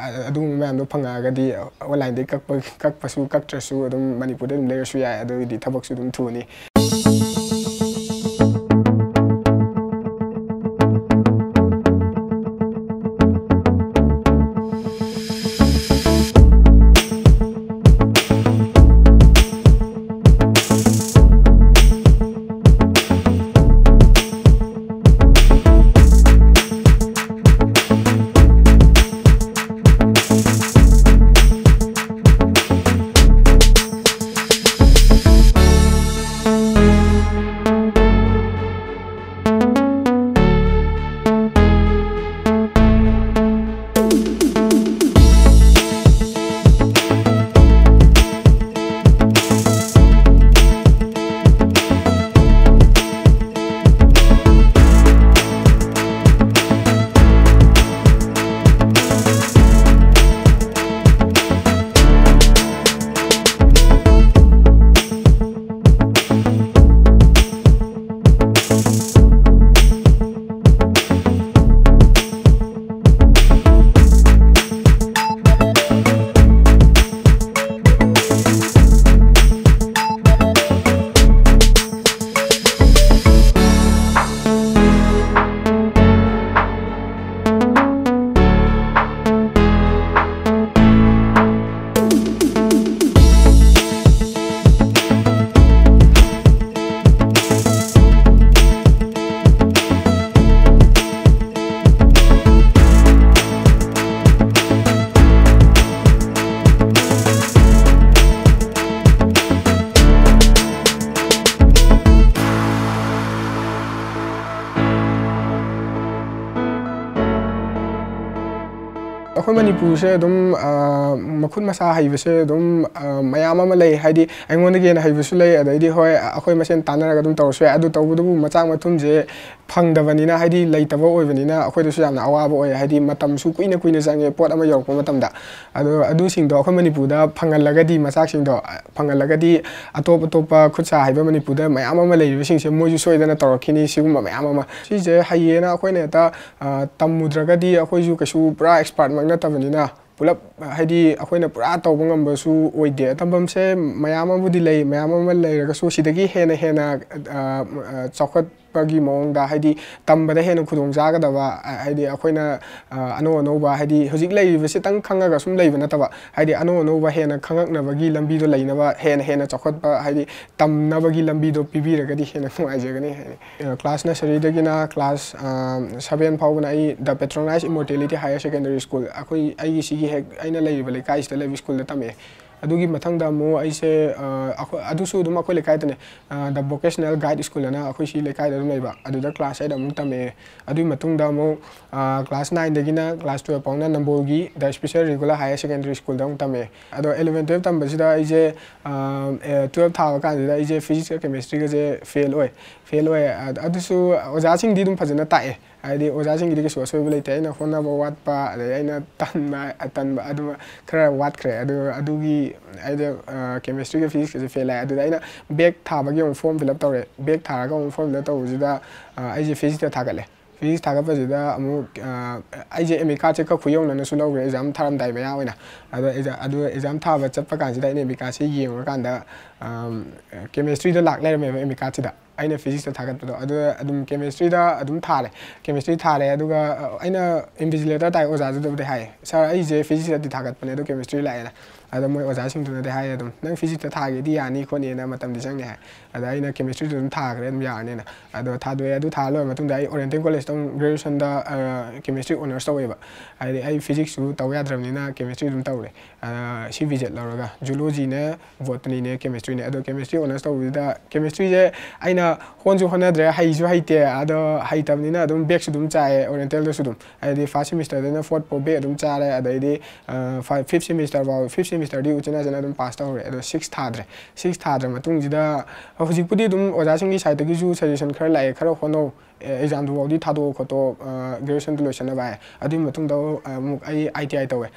ꯑꯗꯨꯒꯨꯝꯕ ꯃꯌꯥꯝꯗꯣ ꯐꯪꯉꯛꯑꯒꯗꯤ, ꯑꯣꯟꯂꯥꯏꯟꯗꯒꯤ ꯀꯛꯄ ꯀꯛꯄꯁꯨ ꯀꯛꯇ꯭ꯔꯁꯨ ꯑꯗꯨꯝ ꯃꯅꯤꯄꯨꯔꯗ ꯑꯗꯨꯝ ꯂꯩꯔꯁꯨ ꯌꯥꯏ꯫ ꯑꯗꯨꯒꯤꯗꯤ ꯊꯕꯛꯁꯨ ꯑꯗꯨꯝ ꯊꯨꯅꯤ꯫ ꯑꯩꯈꯣꯏ ꯃꯅꯤꯄꯨꯔꯁꯦ ꯑꯗꯨꯝ, ꯑ, ꯃꯈꯨꯠ ꯃꯁꯥ ꯍꯩꯕꯁꯦ ꯑꯗꯨꯝ, ꯑ, ꯃꯌꯥꯝ ꯑꯃ ꯂꯩ꯫ ꯍꯥꯏꯗꯤ, ꯑꯩꯉꯣꯟꯗꯒꯤ ꯍꯦꯟꯅ ꯍꯩꯕꯁꯨ ꯂꯩ, ꯑꯗꯩꯗꯤ, ꯍꯣꯏ, ꯑꯩꯈꯣꯏ ꯃꯁꯦꯟ ꯇꯥꯟꯅꯔꯒ ꯑꯗꯨꯝ ꯇꯧꯔꯁꯨ ꯌꯥꯏ꯫ ꯑꯗꯨ ꯇꯧꯕꯗꯕꯨ ꯃꯆꯥꯛ ꯃꯊꯨꯝꯁꯦ ꯐꯪꯗꯕꯅꯤꯅ, ꯍꯥꯏꯗꯤ, ꯂꯩꯇꯕ ꯑꯣꯏꯕꯅꯤꯅ, ꯑꯩꯈꯣꯏꯗꯁꯨ ꯌꯥꯝꯅ ꯑꯋꯥꯕ ꯑꯣꯏ꯫ ꯍꯥꯏꯗꯤ, ꯃꯇꯝꯁꯨ ꯀꯨꯏꯅ ꯀꯨꯏꯅ ꯆꯪꯉꯦ ꯄꯣꯠ ꯑꯃ ꯌꯧꯔꯛꯄ ꯃꯇꯝꯗ꯫ ꯑꯗꯣ ꯑꯗꯨꯁꯤꯡꯗꯣ ꯑꯩꯈꯣꯏ ꯃꯅꯤꯄꯨꯔꯗ ꯐꯪꯍꯜꯂꯒꯗꯤ, ꯃꯆꯥꯛꯁꯤꯡꯗꯣ ꯐꯪꯍꯜꯂꯒꯗꯤ, ꯑꯇꯣꯞ ꯑꯇꯣꯞꯄ ꯈꯨꯠ ꯁꯥ ꯍꯩꯕ ꯃꯅꯤꯄꯨꯔꯗ ꯃꯌꯥꯝ ꯑꯃ ꯂꯩꯔꯤꯕꯁꯤꯡꯁꯦ, ꯃꯣꯏꯁꯨ ꯁꯣꯏꯗꯅ ꯇꯧꯔꯛꯈꯤꯅꯤ꯫ ꯁꯤꯒꯨꯝꯕ ꯃꯌꯥꯝ ꯑꯃ, ꯁꯤꯁꯦ ꯍꯩꯌꯦꯅ ꯑꯩꯈꯣꯏꯅ ꯍꯦꯛꯇ, ꯑ, ꯇꯝꯃꯨꯗ꯭ꯔꯒꯗꯤ, ꯑꯩꯈꯣꯏꯁꯨ ꯀꯩꯁꯨ ꯄꯨꯔꯥ ꯑꯦꯛꯁꯄꯥꯔꯠꯃꯛ ꯅꯠꯇꯕꯅꯤꯅ, ꯄꯨꯂꯞ, ꯍꯥꯏꯗꯤ, ꯑꯩꯈꯣꯏꯅ ꯄꯨꯔꯥ ꯇꯧꯕ ꯉꯝꯕꯁꯨ ꯑꯣꯏꯗꯦ꯫ ꯇꯝꯐꯝꯁꯦ ꯃꯌꯥꯝ ꯑꯃꯕꯨꯗꯤ ꯂꯩ, ꯃꯌꯥꯝ ꯑꯃ ꯂꯩꯔꯒꯁꯨ, ꯁꯤꯗꯒꯤ ꯍꯦꯟꯅ ꯍꯦꯟꯅ, ꯑ, ꯑ, ꯆꯥꯎꯈꯠꯄꯒꯤ ꯃꯑꯣꯡꯗ, ꯍꯥꯏꯗꯤ, ꯇꯝꯕꯗ ꯍꯦꯟꯅ ꯈꯨꯗꯣꯡ ꯆꯥꯒꯗꯕ, ꯑ, ꯍꯥꯏꯗꯤ, ꯑꯩꯈꯣꯏꯅ, ꯑ, ꯑꯅꯧ ꯑꯅꯧꯕ, ꯍꯥꯏꯗꯤ, ꯍꯧꯖꯤꯛ ꯂꯩꯔꯤꯕꯁꯤꯇꯪ ꯈꯪꯉꯒ ꯁꯨꯝ ꯂꯩꯕ ꯅꯠꯇꯕ, ꯍꯥꯏꯗꯤ, ꯑꯅꯧ ꯑꯅꯧꯕ ꯍꯦꯟꯅ ꯈꯪꯉꯛꯅꯕꯒꯤ ꯂꯝꯕꯤꯗꯣ ꯂꯩꯅꯕ, ꯍꯦꯟꯅ ꯍꯦꯟꯅ ꯆꯥꯎꯈꯠꯄ, ꯍꯥꯏꯗꯤ, ꯇꯝꯅꯕꯒꯤ ꯂꯝꯕꯤꯗꯣ ꯄꯤꯕꯤꯔꯒꯗꯤ ꯍꯦꯟꯅ ꯅꯨꯡꯉꯥꯏꯖꯒꯅꯤ꯫ ꯍꯥꯏꯗꯤ, ꯑ, ꯀ꯭ꯂꯥꯁ ꯅꯔꯁꯔꯤꯗꯒꯤꯅ ꯀ꯭ꯂꯥꯁ, ꯑ, ꯁꯚꯦꯟ ꯐꯥꯎꯕꯅ ꯑꯩ ꯗ ꯄꯦꯇ꯭ꯔꯣꯅꯥꯏꯁ ꯏꯃꯣꯔꯇꯦꯂꯤꯇꯤ ꯍꯥꯌꯔ ꯁꯦꯀꯦꯟꯗꯔꯤ ꯁ꯭ꯀꯨꯜ, ꯑꯩꯈꯣꯏ, ꯑꯩꯒꯤ ꯁꯤꯒꯤ ꯍꯦꯛ ꯑꯩꯅ ꯂꯩꯔꯤꯕ ꯂꯩꯀꯥꯏꯁꯤꯗ ꯂꯩꯕ ꯁ꯭ꯀꯨꯜꯗ ꯇꯝꯃꯛꯑꯦ꯫ ꯑꯗꯨꯒꯤ ꯃꯊꯪꯗ ꯑꯃꯨꯛ ꯑꯩꯁꯦ, ꯑ, ꯑꯩꯈꯣꯏ, ꯑꯗꯨꯁꯨ ꯑꯗꯨꯝ ꯑꯩꯈꯣꯏ ꯂꯩꯀꯥꯏꯗꯅꯦ, ꯑ, ꯗ ꯚꯣꯀꯦꯁꯅꯦꯜ ꯒꯥꯏꯗ ꯁ꯭ꯀꯨꯜ ꯑꯅ ꯑꯩꯈꯣꯏ ꯁꯤ ꯂꯩꯀꯥꯏꯗ ꯑꯗꯨꯝ ꯂꯩꯕ, ꯑꯗꯨꯗ ꯀ꯭ꯂꯥꯁ ꯑꯩꯠ ꯑꯃꯨꯛ ꯇꯝꯃꯛꯑꯦ꯫ ꯑꯗꯨꯒꯤ ꯃꯇꯨꯡꯗ ꯑꯃꯨꯛ, ꯑ, ꯀ꯭ꯂꯥꯁ ꯅꯥꯏꯟꯗꯒꯤꯅ ꯀ꯭ꯂꯥꯁ ꯇꯨꯌꯦꯜꯞ ꯐꯥꯎꯅ ꯅꯝꯕꯣꯜꯒꯤ ꯗ ꯁ꯭ꯄꯦꯁꯦꯜ ꯔꯤꯒꯨꯂꯔ ꯍꯥꯌꯔ ꯁꯦꯀꯦꯟꯗꯔꯤ ꯁ꯭ꯀꯨꯜꯗ ꯑꯃꯨꯛ ꯇꯝꯃꯛꯑꯦ꯫ ꯑꯗꯣ ꯑꯦꯂꯚꯦꯟ ꯇꯨꯌꯦꯜꯞ ꯇꯝꯕꯁꯤꯗ ꯑꯩꯁꯦ, ꯑ, ꯑꯦ, ꯇꯨꯌꯦꯜꯞ ꯊꯥꯕ ꯀꯥꯟꯁꯤꯗ ꯑꯩꯁꯦ ꯐꯤꯖꯤꯛꯁꯀ ꯀꯦꯃꯤꯁꯇ꯭ꯔꯤꯒꯁꯦ ꯐꯦꯜ ꯑꯣꯏ꯫ ꯐꯦꯜ ꯑꯣꯏ꯫ ꯑ-, ꯑꯗꯨꯁꯨ ꯑꯣꯖꯥꯁꯤꯡꯗꯤ ꯑꯗꯨꯝ ꯐꯖꯅ ꯇꯥꯛꯑꯦ꯫ ꯍꯥꯏꯗꯤ, ꯑꯣꯖꯥꯁꯤꯡꯒꯤꯗꯤ ꯀꯩꯁꯨ ꯑꯁꯣꯏꯕ ꯂꯩꯇꯦ꯫ ꯑꯩꯅ ꯍꯣꯠꯅꯕ ꯋꯥꯠꯄ, ꯑꯗꯩ ꯑꯩꯅ ꯇꯟꯕ, ꯇꯟꯕ ꯑꯗꯨ ꯈꯔ ꯋꯥꯠꯈ꯭ꯔꯦ꯫ ꯑꯗꯨ, ꯑꯗꯨꯒꯤ ꯑꯩꯗꯣ, ꯑ, ꯀꯦꯃꯤꯁꯇ꯭ꯔꯤꯒ ꯐꯤꯖꯤꯛꯁꯀꯁꯦ ꯐꯦꯜ ꯂꯥꯛꯑꯦ꯫ ꯑꯗꯨꯗ ꯑꯩꯅ ꯕꯦꯛ ꯊꯥꯕꯒꯤ ꯑꯃꯨꯛ ꯐꯣꯔꯝ ꯐꯤꯜ ꯑꯞ ꯇꯧꯔꯦ꯫ ꯕꯦꯛ ꯊꯥꯔꯒ ꯑꯃꯨꯛ ꯐꯣꯔꯝ ꯐꯤꯜ ꯑꯞ ꯇꯧꯕꯁꯤꯗ, ꯑ, ꯑꯩꯁꯦ ꯐꯤꯖꯤꯛꯁꯇ ꯊꯥꯒꯠꯂꯦ꯫ ꯐꯤꯖꯤꯛꯁ ꯊꯥꯒꯠꯄꯁꯤꯗ ꯑꯃꯨꯛ, ꯑ, ꯑꯩꯁꯦ ꯑꯦꯗꯃꯤꯠ ꯀꯥꯔꯠꯁꯦ ꯈꯔ ꯈꯨꯌꯧꯅꯅꯁꯨ ꯂꯧꯈ꯭ꯔꯦ ꯑꯦꯛꯖꯥꯝ ꯊꯥꯔꯝꯗꯥꯏ ꯃꯌꯥ ꯑꯣꯏꯅ꯫ ꯑꯗꯣ ꯑꯦꯛꯖꯥ-, ꯑꯗꯨ ꯑꯦꯛꯖꯥꯝ ꯊꯥꯕ ꯆꯠꯄ ꯀꯥꯟꯁꯤꯗ ꯑꯩꯅ ꯑꯦꯗꯃꯤꯠ ꯀꯥꯔꯠꯁꯦ ꯌꯦꯡꯉꯨꯔꯀꯥꯟꯗ, ꯑꯝ, ꯀꯦꯃꯤꯁꯇ꯭ꯔꯤꯗ ꯂꯥꯛ ꯂꯩꯔꯝꯃꯦꯕ ꯑꯦꯗꯃꯤꯠ ꯀꯥꯔꯠꯁꯤꯗ꯫ ꯑꯩꯅ ꯐꯤꯖꯤꯛꯁꯇ ꯊꯥꯒꯠꯄꯗꯣ꯫ ꯑꯗꯨ ꯑꯗꯨꯝ ꯀꯦꯃꯤꯁꯇ꯭ꯔꯤꯗ ꯑꯗꯨꯝ ꯊꯥꯔꯦ꯫ ꯀꯦꯃꯤꯁꯇ꯭ꯔꯤ ꯊꯥꯔꯦ, ꯑꯗꯨꯒ, ꯑ, ꯑꯩꯅ ꯏꯟꯚꯤꯖꯤꯂꯦꯇꯔ ꯇꯥꯏ ꯑꯣꯖꯥꯗꯨꯗꯕꯨꯗꯤ ꯍꯥꯏꯌꯦ, "ꯁꯥꯔ, ꯑꯩꯁꯦ ꯐꯤꯖꯤꯛꯁꯇꯗꯤ ꯊꯥꯒꯠꯄꯅꯦ, ꯑꯗꯣ ꯀꯦꯃꯤꯁꯇ꯭ꯔꯤ ꯂꯥꯛꯑꯦꯅ"꯫ ꯑꯗꯣ ꯃꯣꯏ ꯑꯣꯖꯥꯁꯤꯡꯗꯨꯅꯗꯤ ꯍꯥꯏ ꯑꯗꯨꯝ, "ꯅꯪ physics ꯇ ꯊꯥꯒꯦꯗꯤ ꯌꯥꯅꯤ ꯈꯣꯠꯅꯤꯅ, ꯃꯇꯝꯗꯤ ꯆꯪꯅꯤ" ꯍꯥꯏ꯫ ꯑꯗꯣ ꯑꯩꯅ chemistry ꯗ ꯑꯗꯨꯝ ꯊꯥꯈ꯭ꯔꯦ, ꯑꯗꯨꯝ ꯌꯥꯔꯅꯤꯅ꯫ ꯑꯗꯣ ꯊꯥꯗꯣꯛꯑꯦ꯫ ꯑꯗꯨ ꯊꯥ ꯂꯣꯏꯔ ꯃꯇꯨꯡꯗ ꯑꯩ Oriental College ꯇ ꯑꯃꯨꯛ graduation ꯗ, ꯑ, chemistry honours ꯇꯧꯋꯦꯕ꯫ ꯍꯥꯏꯗꯤ ꯑꯩ physics ꯁꯨ ꯇꯧ ꯌꯥꯗ꯭ꯔꯕꯅꯤꯅ chemistry ꯑꯗꯨꯝ ꯇꯧꯔꯦ꯫ ꯑ, C B Z ꯂꯧꯔꯒ zoology ꯅꯦ, botany ꯅꯦ, chemistry ꯅꯦ꯫ ꯑꯗꯣ chemistry honours ꯇꯧꯕꯁꯤꯗ chemistry ꯁꯦ ꯑꯩꯅ ꯍꯣꯠꯁꯨ ꯍꯣꯠꯅꯗ꯭ꯔꯦ, ꯍꯩꯁꯨ ꯍꯩꯇꯦ꯫ ꯑꯗꯣ ꯍꯩꯇꯕꯅꯤꯅ ꯑꯗꯨꯝ back ꯁꯨ ꯑꯗꯨꯝ ꯆꯥꯏꯌꯦ Oriental ꯗꯁꯨ ꯑꯗꯨꯝ꯫ ꯍꯥꯏꯗꯤ first semester ꯗꯩꯅ fourth ꯐꯥꯎ back ꯑꯗꯨꯝ ꯆꯥꯔꯦ꯫ ꯑꯗꯩꯗꯤ, ꯑ, ꯐ-, fifth semester ꯐꯥꯎ, fifth semester ꯗꯤ ꯎꯆꯤꯟ ꯅꯥꯆꯤꯟꯅ ꯑꯗꯨꯝ pass ꯇꯧꯍꯧꯔꯦ꯫ ꯑꯗꯣ six ꯊꯥꯗ꯭ꯔꯦ꯫ Six ꯊꯥꯗ꯭ꯔ ꯃꯇꯨꯡꯁꯤꯗ ꯍꯧꯖꯤꯛꯄꯨꯗꯤ ꯑꯗꯨꯝ ꯑꯣꯖꯥꯁꯤꯡꯒꯤ side ꯇꯒꯤꯁꯨ suggestion ꯈꯔ ꯂꯥꯛꯑꯦ, "ꯈꯔ ꯍꯣꯠꯅꯧ, ꯑꯦ, exam ꯗꯨ ꯐꯥꯎꯗꯤ ꯊꯥꯗꯣꯛꯑꯣ ꯈꯣꯠꯇꯣꯛꯑꯣ, ꯑ, graduation ꯗꯨ ꯂꯣꯏꯁꯤꯟꯅꯕ" ꯍꯥꯏ꯫ ꯑꯗꯨꯒꯤ ꯃꯇꯨꯡꯗ, ꯑ, ꯑꯃꯨꯛ ꯑꯩ I T I ꯇꯧꯋꯦ꯫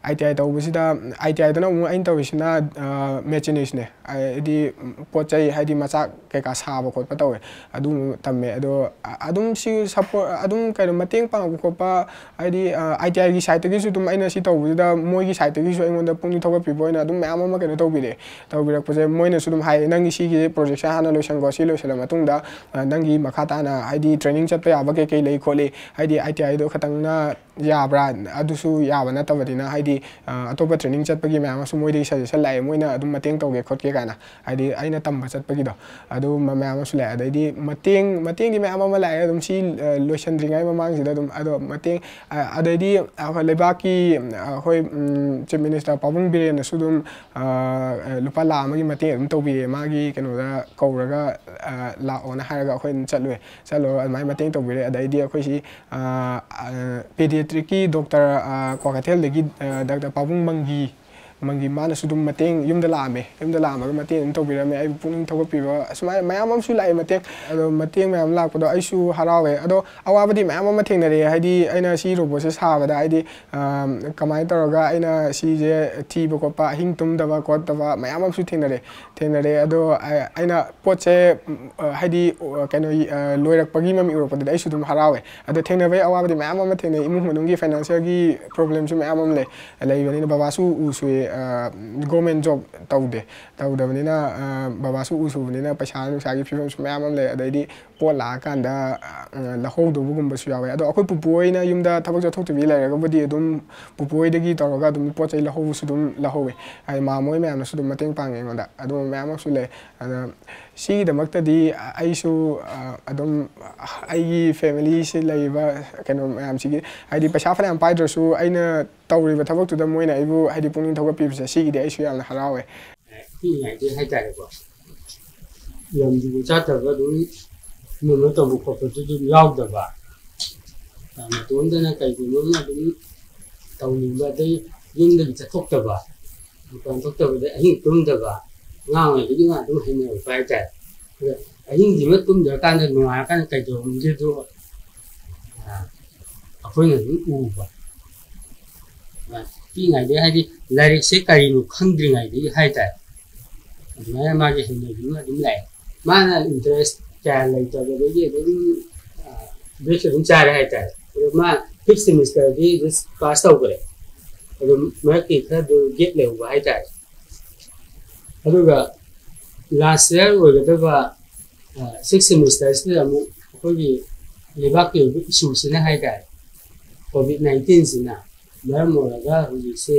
I T I ꯇꯧꯕꯁꯤꯗ, I T I ꯗꯅ ꯑꯃꯨꯛ ꯑꯩꯅ ꯇꯧꯔꯤꯁꯤꯅ, ꯑ, machinist ꯅꯦ꯫ ꯍꯥꯏꯗꯤ ꯄꯣꯠ ꯆꯩ, ꯍꯥꯏꯗꯤ ꯃꯆꯥꯛ ꯀꯩꯀꯥ ꯁꯥꯕ ꯈꯣꯠꯄ ꯇꯧꯋꯦ꯫ ꯑꯗꯨ ꯇꯝꯃꯦ꯫ ꯑꯗꯣ, ꯑ-, ꯑꯗꯨꯝ ꯁꯤ support, ꯑꯗꯨꯝ ꯀꯩꯅꯣ, ꯃꯇꯦꯡ ꯄꯥꯡꯕ ꯈꯣꯠꯄ, ꯍꯥꯏꯗꯤ, ꯑ, I T I ꯒꯤ side ꯇꯒꯤꯁꯨ ꯑꯗꯨꯝ, ꯑꯩꯅ ꯁꯤ ꯇꯧꯕꯁꯤꯗ ꯃꯣꯏꯒꯤ side ꯇꯒꯤꯁꯨ ꯑꯩꯉꯣꯟꯗ ꯄꯨꯛꯅꯤꯡ ꯊꯧꯒꯠꯄꯤꯕ ꯑꯣꯏꯅ ꯑꯗꯨꯝ ꯃꯌꯥꯝ ꯑꯃ ꯀꯩꯅꯣ ꯇꯧꯕꯤꯔꯛꯑꯦ꯫ ꯇꯧꯕꯤꯔꯛꯄꯁꯦ ꯃꯣꯏꯅꯁꯨ ꯑꯗꯨꯝ ꯍꯥꯏ, "ꯅꯪꯒꯤ ꯁꯤꯒꯤ project ꯁꯦ ꯍꯥꯟꯅ ꯂꯣꯏꯁꯟꯈꯣ, ꯁꯤ ꯂꯣꯏꯁꯜꯂ ꯃꯇꯨꯡꯗ, ꯑ, ꯅꯪꯒꯤ ꯃꯈꯥ ꯇꯥꯅ ꯍꯥꯏꯗꯤ training ꯆꯠꯄ ꯌꯥꯕ ꯀꯩ ꯀꯩ ꯂꯩ ꯈꯣꯠꯂꯤ, ꯍꯥꯏꯗꯤ I T I ꯗꯣ ꯈꯇꯪꯅ ꯌꯥꯕ꯭ꯔꯥ? ꯑꯗꯨꯁꯨ ꯌꯥꯕ ꯅꯠꯇꯕꯅꯤꯅ, ꯍꯥꯏꯗꯤ, ꯑ, ꯑꯇꯣꯞꯄ training ꯆꯠꯄꯒꯤ ꯃꯌꯥꯝ ꯑꯃꯁꯨ ꯃꯣꯏꯗꯒꯤ suggestion ꯂꯥꯛꯑꯦ, ꯃꯣꯏꯅ ꯑꯗꯨꯝ ꯃꯇꯦꯡ ꯇꯧꯒꯦ ꯈꯣꯠꯀꯦ" ꯀꯥꯏꯅ, ꯍꯥꯏꯗꯤ ꯑꯩꯅ ꯇꯝꯕ ꯆꯠꯄꯒꯤꯗꯣ꯫ ꯑꯗꯨ ꯃ-, ꯃꯌꯥꯝ ꯑꯃꯁꯨ ꯂꯥꯛꯑꯦ꯫ ꯑꯗꯩꯗꯤ ꯃꯇꯦꯡ, ꯃꯇꯦꯡꯗꯤ ꯃꯌꯥꯝ ꯑꯃ ꯂꯥꯛꯑꯦ ꯑꯗꯨꯝ ꯁꯤ, ꯑ, ꯂꯣꯏꯁꯤꯟꯗ꯭ꯔꯤꯉꯩ ꯃꯃꯥꯡꯁꯤꯗ ꯑꯗꯨꯝ꯫ ꯑꯗꯣ ꯃꯇꯦꯡ, ꯑ, ꯑꯗꯩꯗꯤ ꯑꯩꯈꯣꯏ ꯂꯩꯕꯥꯛꯀꯤ, ꯑ, ꯑꯩꯈꯣꯏ, ꯎꯝ, Chief Minister ꯄꯥꯕꯨꯡ ꯕꯤꯔꯦꯟꯅꯁꯨ ꯑꯗꯨꯝ, ꯑ, ꯑ, ꯂꯨꯄꯥ ꯂꯥꯈ ꯑꯃꯒꯤ ꯃꯇꯦꯡ ꯑꯗꯨꯝ ꯇꯧꯕꯤꯔꯦ꯫ ꯃꯥꯒꯤ ꯀꯩꯅꯣꯗ ꯀꯧꯔꯒ, ꯑ, ꯂꯥꯛꯑꯣꯅ ꯍꯥꯏꯔꯒ ꯑꯩꯈꯣꯏ ꯑꯗꯨꯝ ꯆꯠꯂꯨꯔꯦ꯫ ꯆꯠꯂꯨꯔꯒ ꯑꯗꯨꯃꯥꯏꯅ ꯃꯇꯦꯡ ꯇꯧꯕꯤꯔꯦ꯫ ꯑꯗꯩꯗꯤ ꯑꯩꯈꯣꯏꯁꯤ, ꯑ, ꯑ, pediatric ꯀꯤ doctor, ꯑ, ꯀ꯭ꯋꯥꯀꯩꯊꯦꯜꯗꯒꯤ, ꯑ, Doctor ꯄꯥꯕꯨꯡ ꯃꯪꯒꯤ, ꯃꯪꯒꯤ ꯃꯥꯅꯁꯨ ꯑꯗꯨꯝ ꯃꯇꯦꯡ ꯌꯨꯝꯗ ꯂꯥꯛꯑꯝꯃꯦ꯫ ꯌꯨꯝꯗ ꯂꯥꯛꯑꯝꯃꯒ ꯃꯇꯦꯡ ꯑꯗꯨꯝ ꯇꯧꯕꯤꯔꯝꯃꯦ꯫ ꯑꯩꯕꯨ ꯄꯨꯛꯅꯤꯡ ꯊꯧꯒꯠꯄꯤꯕ ꯑꯁꯨꯃꯥꯏꯅ ꯃꯌꯥꯝ ꯑꯃꯁꯨ ꯂꯥꯛꯑꯦ ꯃꯇꯦꯡ꯫ ꯑꯗꯣ ꯃꯇꯦꯡ ꯃꯌꯥꯝ ꯂꯥꯛꯄꯗꯣ ꯑꯩꯁꯨ ꯍꯔꯥꯎꯋꯦ꯫ ꯑꯗꯣ ꯑꯋꯥꯕꯗꯤ ꯃꯌꯥꯝ ꯑꯃ ꯊꯦꯡꯅꯔꯛꯑꯦ꯫ ꯍꯥꯏꯗꯤ ꯑꯩꯅ ꯁꯤ robot ꯁꯦ ꯁꯥꯕꯗ, ꯍꯥꯏꯗꯤ, ꯑ, ꯀꯃꯥꯏꯅ ꯇꯧꯔꯒ ꯑꯩꯅ ꯁꯤꯁꯦ ꯊꯤꯕ ꯈꯣꯠꯄ, ꯑꯍꯤꯡ ꯇꯨꯝꯗꯕ ꯈꯣꯠꯇꯕ ꯃꯌꯥꯝ ꯑꯃꯁꯨ ꯊꯦꯡꯅꯔꯦ꯫ ꯊꯦꯡꯅꯔꯦ꯫ ꯑꯗꯣ, ꯑ, ꯑꯩꯅ ꯄꯣꯠꯁꯦ, ꯎꯝ, ꯑ, ꯍꯥꯏꯗꯤ, ꯑ, ꯀꯩꯅꯣ, ꯑ, ꯂꯣꯏꯔꯛꯄꯒꯤ ꯃꯃꯤ ꯎꯔꯛꯄꯗꯨꯗꯤ ꯑꯩꯁꯨ ꯑꯗꯨꯝ ꯍꯔꯥꯎꯋꯦ꯫ ꯑꯗꯣ ꯊꯦꯡꯅꯕꯩ ꯑꯋꯥꯕꯗꯤ ꯃꯌꯥꯝ ꯑꯃ ꯊꯦꯡꯅꯩ꯫ ꯏꯃꯨꯡ ꯃꯅꯨꯡꯒꯤ financial ꯒꯤ problem ꯁꯨ ꯃꯌꯥꯝ ꯑꯃ ꯂꯩ, ꯂꯩꯕꯅꯤꯅ ꯕꯕꯥꯁꯨ ꯎ ꯁꯨꯏ, ꯒꯣꯔꯃꯦꯟ ꯖꯣꯕ ꯇꯧꯗꯦ꯫ ꯇꯧꯗꯕꯅꯤꯅ, ꯕꯕꯥꯁꯨ ꯎ ꯁꯨꯕꯅꯤꯅ ꯄꯩꯁꯥ ꯅꯨꯡꯁꯥꯒꯤ ꯐꯤꯕꯝꯁꯨ ꯃꯌꯥꯝ ꯑꯃ ꯂꯩ꯫ ꯑꯗꯩꯗꯤ ꯄꯣꯠ ꯂꯥꯛꯑꯀꯥꯟꯗ ꯂꯧꯍꯧꯗꯕꯒꯨꯝꯕꯁꯨ ꯌꯥꯎꯋꯦ꯫ ꯑꯗꯣ ꯑꯩꯈꯣꯏ ꯄꯨꯄꯨ ꯍꯣꯏꯅ ꯌꯨꯝꯗ ꯊꯕꯛ ꯆꯠꯊꯣꯛꯇꯕꯤ ꯂꯩꯔꯒꯕꯨꯗꯤ ꯑꯗꯨꯝ ꯄꯨꯄꯨ ꯍꯣꯏꯗꯒꯤ ꯇꯧꯔꯒ ꯑꯗꯨꯝ ꯄꯣꯠ ꯆꯩ ꯂꯧꯍꯧꯕꯁꯨ ꯑꯗꯨꯝ ꯂꯧꯍꯧꯋꯦ꯫ ꯍꯥꯏꯗꯤ ꯃꯥꯃ ꯍꯣꯏ ꯃꯌꯥꯝꯅꯁꯨ ꯑꯗꯨꯝ ꯃꯇꯦꯡ ꯄꯥꯡꯉꯦ ꯑꯩꯉꯣꯟꯗ꯫ ꯑꯗꯨꯝꯕ ꯃꯌꯥꯝ ꯑꯃꯁꯨ ꯂꯩ꯫ ꯑꯗ ꯁꯤꯒꯤꯗꯃꯛꯇꯗꯤ ꯑꯩꯁꯨ ꯑꯗꯨꯝ ꯑꯩꯒꯤ ꯐꯦꯃꯤꯂꯤꯁꯤ ꯂꯩꯔꯤꯕ ꯀꯩꯅꯣ ꯃꯌꯥꯝꯁꯤꯒꯤ, ꯍꯥꯏꯗꯤ ꯄꯩꯁꯥ ꯐꯅꯌꯥꯝ ꯄꯥꯏꯗ꯭ꯔꯁꯨ ꯑꯩꯅ ꯇꯧꯔꯤꯕ ꯊꯕꯛꯇꯨꯗ ꯃꯣꯏꯅ ꯑꯩꯕꯨ ꯍꯥꯏꯗꯤ ꯄꯨꯛꯅꯤꯡ ꯊꯧꯒꯠꯄꯤꯕꯁꯦ, ꯁꯤꯒꯤꯗꯤ ꯑꯩꯁꯨ ꯌꯥꯝꯅ ꯍꯔꯥꯎꯋꯦ꯫ ꯄꯤꯛꯏꯉꯩꯗꯒꯤ ꯍꯥꯏꯇꯥꯔꯦꯀꯣ, ꯂꯝꯗꯨꯕꯨ ꯆꯠꯇꯕ ꯑꯗꯨꯝ ꯃꯣꯃꯣ ꯇꯧꯕ ꯈꯣꯠꯄꯗꯨ ꯑꯗꯨꯝ ꯌꯥꯎꯗꯕ꯫ ꯃꯇꯣꯝꯗꯅ ꯀꯩꯒꯨꯝꯕ ꯑꯃ ꯑꯗꯨꯝ ꯇꯧꯅꯤꯡꯕ, ꯑꯗꯩ ꯌꯨꯝꯗꯒꯤ ꯆꯠꯊꯣꯛꯇꯕ, ꯃꯄꯥꯟ ꯊꯣꯛꯇꯕꯗ ꯑꯍꯤꯡ ꯇꯨꯝꯗꯕ, ꯑꯉꯥꯡ ꯑꯣꯏꯕꯒꯤ ꯃꯥ ꯑꯗꯨꯝ ꯍꯩꯅꯔꯛꯄ ꯍꯥꯏꯇꯥꯔꯦ꯫ ꯑꯗ ꯑꯍꯤꯡꯁꯤꯃ ꯇꯨꯝꯗ꯭ꯔꯀꯥꯟꯗ ꯅꯣꯡꯉꯥꯜꯂꯀꯥꯟꯗ ꯀꯩꯗꯧꯔꯝꯒꯦꯗꯣ ꯑꯩꯈꯣꯏꯅ ꯑꯗꯨꯝ ꯎꯕ꯫ ꯄꯤꯛꯏꯉꯩꯗꯒꯤ ꯍꯥꯏꯗꯤ ꯂꯥꯏꯔꯤꯛꯁꯦ ꯀꯔꯤꯅꯣ ꯈꯪꯗ꯭ꯔꯤꯉꯩꯗꯒꯤ ꯍꯥꯏꯇꯥꯔꯦ, ꯑꯗꯨꯃꯥꯏꯅ ꯃꯥꯒꯤ ꯍꯩꯅꯕꯤ ꯑꯃ ꯑꯗꯨꯝ ꯂꯥꯛꯑꯦ꯫ ꯃꯥꯅ ꯏꯟꯇꯔꯦꯁ ꯀꯌꯥ ꯂꯩꯇꯕꯗꯒꯤ ꯑꯗꯨꯝ ꯕ꯭ꯔꯦꯛꯁꯨ ꯑꯗꯨꯝ ꯆꯥꯔꯦ ꯍꯥꯏꯇꯥꯔꯦ꯫ ꯑꯗꯣ ꯃꯥ ꯐꯤꯐ ꯁꯦꯃꯤꯁꯇꯔꯗꯤ ꯖꯁ ꯄꯥꯁ ꯇꯧꯈ꯭ꯔꯦ꯫ ꯑꯗꯨꯝ ꯃꯔꯛꯀꯤ ꯈꯔꯗꯨ ꯒꯦꯞ ꯂꯩꯍꯧꯕ ꯍꯥꯏꯇꯥꯔꯦ꯫ ꯑꯗꯨꯒ ꯂꯥꯁ ꯏꯌꯥꯔ ꯑꯣꯏꯒꯗꯕ ꯁꯤꯛꯁ ꯁꯦꯃꯤꯁꯇꯔꯁꯤꯗ ꯑꯃꯨꯛ ꯑꯩꯈꯣꯏꯒꯤ ꯂꯩꯕꯥꯛꯀꯤ ꯑꯣꯏꯕ ꯏꯁꯨꯁꯤꯅ ꯍꯥꯏꯇꯥꯔꯦ, ꯀꯣꯚꯤꯗ ꯅꯥꯏꯟꯇꯤꯟꯁꯤꯅ ꯃꯔꯝ ꯑꯣꯏꯔꯒ ꯍꯧꯖꯤꯛꯁꯦ